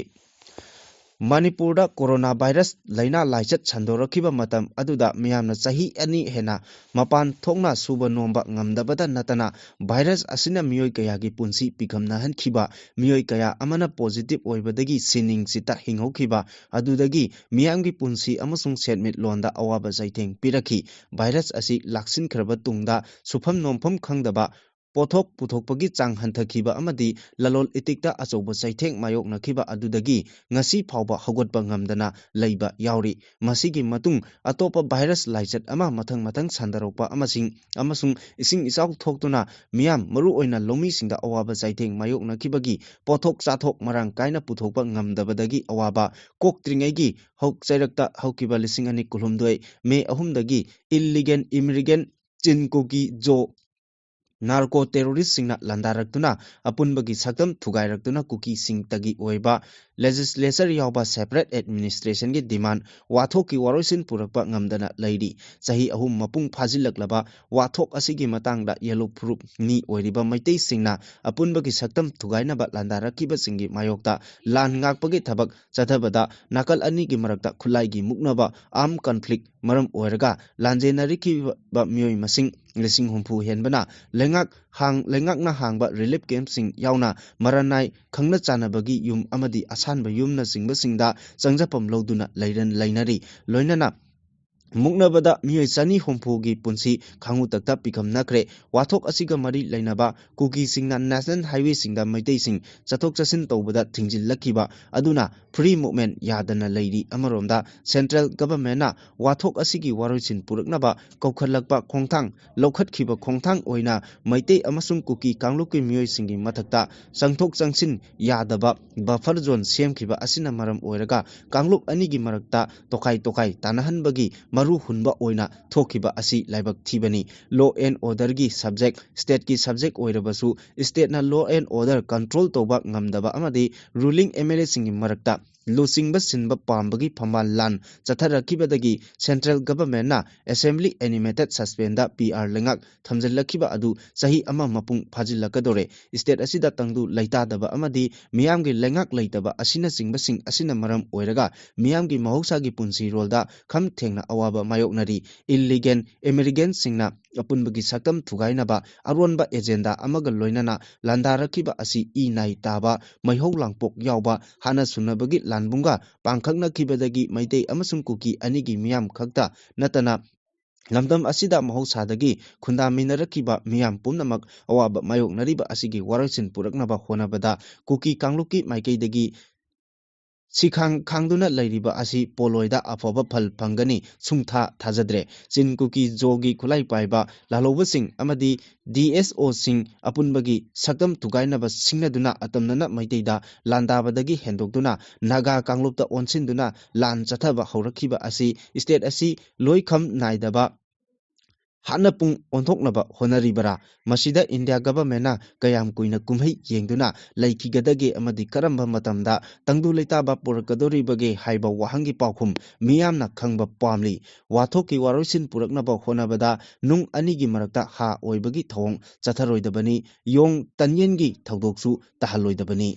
ꯃꯅꯤꯄꯨꯔꯗ corona virus ꯂꯥꯏꯅꯥ ꯂꯥꯏꯆꯠ ꯁꯟꯗꯣꯔꯛꯈꯤꯕ ꯃꯇꯝ ꯑꯗꯨꯗ ꯃꯤꯌꯥꯝꯅ ꯆꯍꯤ ꯑꯅꯤ ꯍꯦꯟꯅ ꯃꯄꯥꯟ ꯊꯣꯛꯅ ꯁꯨꯕ ꯅꯣꯝꯕ ꯉꯝꯗꯕꯗ ꯅꯠꯇꯅ virus ꯑꯁꯤꯅ ꯃꯤꯑꯣꯏ ꯀꯌꯥꯒꯤ ꯄꯨꯟꯁꯤ ꯄꯤꯈꯝꯅꯍꯟꯈꯤꯕ, ꯃꯤꯑꯣꯏ ꯀꯌꯥ ꯑꯃꯅ positive ꯑꯣꯏꯕꯗꯒꯤ ꯁꯤꯅꯤꯡ ꯁꯤꯠꯇ ꯍꯤꯡꯍꯧꯈꯤꯕ ꯑꯗꯨꯗꯒꯤ ꯃꯤꯌꯥꯝꯒꯤ ꯄꯨꯟꯁꯤ ꯑꯃꯁꯨꯡ ꯁꯦꯟꯃꯤꯠꯂꯣꯟꯗ ꯑꯋꯥꯕ ꯆꯩꯊꯦꯡ ꯄꯤꯔꯛꯈꯤ꯫ Virus ꯑꯁꯤ ꯂꯥꯛꯁꯤꯟꯈ꯭ꯔꯕ ꯇꯨꯡꯗ ꯁꯨꯐꯝ ꯅꯣꯝꯐꯝ ꯈꯪꯗꯕ, ꯄꯣꯠꯊꯣꯛ ꯄꯨꯊꯣꯛꯄꯒꯤ ꯆꯥꯡ ꯍꯟꯊꯈꯤꯕ ꯑꯃꯗꯤ ꯂꯂꯣꯟ ꯏꯇꯤꯛꯇ ꯑꯆꯧꯕ ꯆꯩꯊꯦꯡ ꯃꯥꯌꯣꯛꯅꯈꯤꯕ ꯑꯗꯨꯗꯒꯤ ꯉꯁꯤ ꯐꯥꯎꯕ ꯍꯧꯒꯠꯄ ꯉꯝꯗꯅ ꯂꯩꯕ ꯌꯥꯎꯔꯤ꯫ ꯃꯁꯤꯒꯤ ꯃꯇꯨꯡ ꯑꯇꯣꯞꯄ virus ꯂꯥꯏꯆꯠ ꯑꯃ ꯃꯊꯪ ꯃꯊꯪ ꯁꯟꯗꯣꯔꯛꯄ ꯑꯃꯁꯤꯡ-, ꯑꯃꯁꯨꯡ ꯏꯁꯤꯡ ꯏꯆꯥꯎ ꯊꯣꯛꯇꯨꯅ ꯃꯤꯌꯥꯝ, ꯃꯔꯨꯑꯣꯏꯅ ꯂꯧꯃꯤꯁꯤꯡꯗ ꯑꯋꯥꯕ ꯆꯩꯊꯦꯡ ꯃꯥꯌꯣꯛꯅꯈꯤꯕꯒꯤ ꯄꯣꯠꯊꯣꯛ ꯆꯥꯊꯣꯛ ꯃꯔꯥꯡ ꯀꯥꯏꯅ ꯄꯨꯊꯣꯛꯄ ꯉꯝꯗꯕꯗꯒꯤ ꯑꯋꯥꯕ ꯀꯣꯛꯇ꯭ꯔꯤꯉꯩꯒꯤ ꯍꯧ-, ꯆꯩꯔꯛꯇ ꯍꯧꯈꯤꯕ ꯂꯤꯁꯤꯡ ꯑꯅꯤ ꯀꯨꯟꯍꯨꯝꯗꯣꯏ May ꯑꯍꯨꯝꯗꯒꯤ illegal immigrant ꯆꯤꯟ ꯀꯨꯀꯤ ꯖꯣ narco terroristꯁꯤꯡꯅ ꯂꯥꯟꯗꯥꯔꯛꯇꯨꯅ ꯑꯄꯨꯟꯕꯒꯤ ꯁꯛꯇꯝ ꯊꯨꯒꯥꯏꯔꯛꯇꯨꯅ ꯀꯨꯀꯤꯁꯤꯡꯇꯒꯤ ꯑꯣꯏꯕ legislature ꯌꯥꯎꯕ separate administrationꯒꯤ demand ꯋꯥꯊꯣꯛꯀꯤ ꯋꯥꯔꯣꯏꯁꯤꯟ ꯄꯨꯔꯛꯄ ꯉꯝꯗꯅ ꯂꯩꯔꯤ꯫ ꯆꯍꯤ ꯑꯍꯨꯝ ꯃꯄꯨꯡ ꯐꯥꯖꯤꯜꯂꯛꯂꯕ ꯋꯥꯊꯣꯛ ꯑꯁꯤꯒꯤ ꯃꯇꯥꯡꯗ ꯌꯦꯜꯂꯨ ꯐꯨꯔꯨꯞ ꯃꯤ ꯑꯣꯏꯔꯤꯕ ꯃꯩꯇꯩꯁꯤꯡꯅ ꯑꯄꯨꯟꯕꯒꯤ ꯁꯛꯇꯝ ꯊꯨꯒꯥꯏꯅꯕ ꯂꯥꯟꯗꯥꯔꯛꯈꯤꯕꯁꯤꯡꯒꯤ ꯃꯥꯌꯣꯛꯇ ꯂꯥꯟ ꯉꯥꯛꯄꯒꯤ ꯊꯕꯛ ꯆꯠꯊꯕꯗ ꯅꯥꯀꯜ ꯑꯅꯤꯒꯤ ꯃꯔꯛꯇ ꯈꯨꯠꯂꯥꯏꯒꯤ ꯃꯨꯛꯅꯕ, armed conflict, ꯃꯔꯝ ꯑꯣꯏꯔꯒ ꯂꯥꯟꯖꯦꯟꯅꯔꯛꯈꯤꯕ ꯃꯤꯑꯣꯏ ꯃꯁꯤꯡ ꯂꯤꯁꯤꯡ ꯍꯨꯝꯐꯨ ꯍꯦꯟꯕꯅ ꯂꯩꯉꯥꯛ ꯍꯥꯡ-, ꯂꯩꯉꯥꯛꯅ ꯍꯥꯡꯕ relief campꯁꯤꯡ ꯌꯥꯎꯅ ꯃꯔꯥꯅꯥꯏ ꯈꯪꯅ ꯆꯥꯟꯅꯕꯒꯤ ꯌꯨꯝ ꯑꯃꯗꯤ ꯑꯁꯥꯟꯕ ꯌꯨꯝꯅꯆꯤꯡꯕꯁꯤꯡꯗ ꯆꯪꯖꯐꯝ ꯂꯧꯗꯨꯅ ꯂꯩꯔ-, ꯂꯩꯅꯔꯤ꯫ ꯂꯣꯏꯅꯅ ꯃꯨꯛꯅꯕꯗ ꯃꯤꯑꯣꯏ ꯆꯅꯤ ꯍꯨꯝꯐꯨꯒꯤ ꯄꯨꯟꯁꯤ ꯈꯥꯉꯨ ꯇꯛꯇ ꯄꯤꯈꯝꯅꯈ꯭ꯔꯦ꯫ ꯋꯥꯊꯣꯛ ꯑꯁꯤꯒ ꯃꯔꯤ ꯂꯩꯅꯕ ꯀꯨꯀꯤꯁꯤꯡꯅ ꯅꯦꯁꯅꯦꯜ ꯍꯥꯏꯋꯦꯁꯤꯡꯗ ꯃꯩꯇꯩꯁꯤꯡ ꯆꯠꯊꯣꯛ ꯆꯠꯁꯤꯟ ꯇꯧꯕꯗ ꯊꯤꯡꯖꯤꯜꯂꯛꯈꯤꯕ ꯑꯗꯨꯅ ꯐ꯭ꯔꯤ ꯃꯨꯚꯃꯦꯟ ꯌꯥꯗꯅ ꯂꯩꯔꯤ꯫ ꯑꯃꯔꯣꯝꯗ ꯁꯦꯟꯇ꯭ꯔꯦꯜ ꯒꯚꯔꯟꯃꯦꯟꯠꯅ ꯋꯥꯊꯣꯛ ꯑꯁꯤꯒꯤ ꯋꯥꯔꯣꯏꯁꯤꯟ ꯄꯨꯔꯛꯅꯕ ꯀꯧꯈꯠꯂꯛꯄ ꯈꯣꯡꯊꯥꯡ, ꯂꯧꯈꯠꯈꯤꯕ ꯈꯣꯡꯊꯥꯡ ꯑꯣꯏꯅ ꯃꯩꯇꯩ ꯑꯃꯁꯨꯡ ꯀꯨꯀꯤ ꯀꯥꯡꯂꯨꯞꯀꯤ ꯃꯤꯑꯣꯏꯁꯤꯡꯒꯤ ꯃꯊꯛꯇ ꯆꯪꯊꯣꯛ ꯆꯪꯁꯤꯟ ꯌꯥꯗꯕ ꯕꯐꯔ ꯖꯣꯟ ꯁꯦꯝꯈꯤꯕ ꯑꯁꯤꯅ ꯃꯔꯝ ꯑꯣꯏꯔꯒ ꯀꯥꯡꯂꯨꯞ ꯑꯅꯤꯒꯤ ꯃꯔꯛꯇ ꯇꯣꯈꯥꯏ ꯇꯣꯈꯥꯏ ꯇꯥꯅꯍꯟꯕꯒꯤ ꯃꯔꯨ ꯍꯨꯟꯕ ꯑꯣꯏꯅ ꯊꯣꯛꯈꯤꯕ ꯑꯁꯤ ꯂꯥꯏꯕꯛ ꯊꯤꯕꯅꯤ꯫ Law and orderꯒꯤ subject, stateꯀꯤ subject ꯑꯣꯏꯔꯕꯁꯨ stateꯅ law and order control ꯇꯧꯕ ꯉꯝꯗꯕ ꯑꯃꯗꯤ ruling MLAꯁꯤꯡꯒꯤ ꯃꯔꯛꯇ ꯂꯨꯆꯤꯡꯕ ꯁꯤꯟꯕ ꯄꯥꯝꯕꯒꯤ ꯐꯝꯕꯥꯜ ꯂꯥꯟ ꯆꯠꯊꯔꯛꯈꯤꯕꯗꯒꯤ ꯁꯦꯟꯇ꯭ꯔꯦꯜ ꯒꯚꯔꯟꯃꯦꯟꯠꯅ assembly animated suspendꯗ PR ꯂꯩꯉꯥꯛ ꯊꯝꯖꯤꯜꯂꯛꯈꯤꯕ ꯑꯗꯨ ꯆꯍꯤ ꯑꯃ ꯃꯄꯨꯡ ꯐꯥꯖꯤꯜꯂꯛꯀꯗꯧꯔꯦ꯫ State ꯑꯁꯤꯗ ꯇꯪꯗꯨ ꯂꯩꯇꯥꯗꯕ ꯑꯃꯗꯤ ꯃꯤꯌꯥꯝꯒꯤ ꯂꯩꯉꯥꯛ ꯂꯩꯇꯕ ꯑꯁꯤꯅꯆꯤꯡꯕꯁꯤꯡ ꯑꯁꯤꯅ ꯃꯔꯝ ꯑꯣꯏꯔꯒ ꯃꯤꯌꯥꯝꯒꯤ ꯃꯍꯧꯁꯥꯒꯤ ꯄꯨꯟꯁꯤꯔꯣꯜꯗ ꯈꯝ ꯊꯦꯡꯅ ꯑꯋꯥꯕ ꯃꯥꯌꯣꯛꯅꯔꯤ꯫ Illegal immigrantꯁꯤꯡꯅ ꯑꯄꯨꯟꯕꯒꯤ ꯁꯛꯇꯝ ꯊꯨꯒꯥꯏꯅꯕ ꯑꯔꯣꯟꯕ agenda ꯑꯃꯒ ꯂꯣꯏꯅꯅ ꯂꯥꯟꯗꯥꯔꯛꯈꯤꯕ ꯑꯁꯤ ꯏ ꯅꯥꯏ ꯇꯥꯕ, ꯃꯩꯍꯧ ꯂꯥꯡꯄꯣꯛ ꯌꯥꯎꯕ ꯍꯥꯟꯅ ꯁꯨꯅꯕꯒꯤ ꯂꯥꯟꯕꯨꯡꯒ ꯄꯥꯡꯈꯛꯅꯈꯤꯕꯗꯒꯤ ꯃꯩꯇꯩ ꯑꯃꯁꯨꯡ ꯀꯨꯀꯤ ꯑꯅꯤꯒꯤ ꯃꯤꯌꯥꯝ ꯈꯛꯇ ꯅꯠꯇꯅ ꯂꯝꯗꯝ ꯑꯁꯤꯗ ꯃꯍꯧꯁꯥꯗꯒꯤ ꯈꯨꯟꯗꯥꯃꯤꯟꯅꯔꯛꯈꯤꯕ ꯃꯤꯌꯥꯝ ꯄꯨꯝꯅꯃꯛ ꯑꯋꯥꯕ ꯃꯥꯌꯣꯛꯅꯔꯤꯕ ꯑꯁꯤꯒꯤ ꯋꯥꯔꯣꯏꯁꯤꯟ ꯄꯨꯔꯛꯅꯕ ꯍꯣꯠꯅꯕꯗ ꯀꯨꯀꯤ ꯀꯥꯡꯂꯨꯞꯀꯤ ꯃꯥꯏꯀꯩꯗꯒꯤ ꯁꯤꯈꯥꯡ ꯈꯥꯡꯗꯨꯅ ꯂꯩꯔꯤꯕ ꯑꯁꯤ ꯄꯣꯂꯣꯏꯗ ꯑꯐꯕ ꯐꯜ ꯐꯪꯒꯅꯤ ꯁꯨꯡꯊꯥ ꯊꯥꯖꯗ꯭ꯔꯦ꯫ ꯆꯤꯟ ꯀꯨꯀꯤ ꯖꯣꯒꯤ ꯈꯨꯠꯂꯥꯏ ꯄꯥꯏꯕ ꯂꯥꯜꯍꯧꯕꯁꯤꯡ ꯑꯃꯗꯤ DSOꯁꯤꯡ ꯑꯄꯨꯟꯕꯒꯤ ꯁꯛꯇꯝ ꯊꯨꯒꯥꯏꯅꯕ ꯁꯤꯡꯅꯗꯨꯅ ꯑꯇꯝꯅꯅ ꯃꯩꯇꯩꯗ ꯂꯥꯟꯗꯥꯕꯗꯒꯤ ꯍꯦꯟꯗꯣꯛꯇꯨꯅ ꯅꯥꯒꯥ ꯀꯥꯡꯂꯨꯞꯇ ꯑꯣꯟꯁꯤꯟꯗꯨꯅ ꯂꯥꯟ ꯆꯠꯊꯕ ꯍꯧꯔꯛꯈꯤꯕ ꯑꯁꯤ state ꯑꯁꯤ ꯂꯣꯏꯈꯝ ꯅꯥꯏꯗꯕ ꯍꯥꯠꯅ ꯄꯨꯡ ꯑꯣꯟꯊꯣꯛꯅꯕ ꯍꯣꯠꯅꯔꯤꯕꯔꯥ? ꯃꯁꯤꯗ ꯏꯟꯗꯤꯌꯥ ꯒꯚꯔꯟꯃꯦꯟꯠꯅ ꯀꯌꯥꯝ ꯀꯨꯏꯅ ꯀꯨꯝꯍꯩ ꯌꯦꯡꯗꯨꯅ ꯂꯩꯈꯤꯒꯗꯒꯦ ꯑꯃꯗꯤ ꯀꯔꯝꯕ ꯃꯇꯝꯗ ꯇꯪꯗꯨ ꯂꯩꯇꯥꯕ ꯄꯨꯔꯛꯀꯗꯧꯔꯤꯕꯒꯦ ꯍꯥꯏꯕ ꯋꯥꯍꯪꯒꯤ ꯄꯥꯎꯈꯨꯝ ꯃꯤꯌꯥꯝꯅ ꯈꯪꯕ ꯄꯥꯝꯂꯤ꯫ ꯋꯥꯊꯣꯛꯀꯤ ꯋꯥꯔꯣꯏꯁꯤꯟ ꯄꯨꯔꯛꯅꯕ ꯍꯣꯠꯅꯕꯗ ꯅꯨꯡ ꯑꯅꯤꯒꯤ ꯃꯔꯛꯇ ꯍꯥ ꯑꯣꯏꯕꯒꯤ ꯊꯧꯑꯣꯡ ꯆꯠꯊꯔꯣꯏꯗꯕꯅꯤ꯫ ꯌꯣꯡ ꯇꯟꯌꯦꯟꯒꯤ ꯊꯧꯗꯣꯛꯁꯨ ꯇꯥꯍꯜꯂꯣꯏꯗꯕꯅꯤ꯫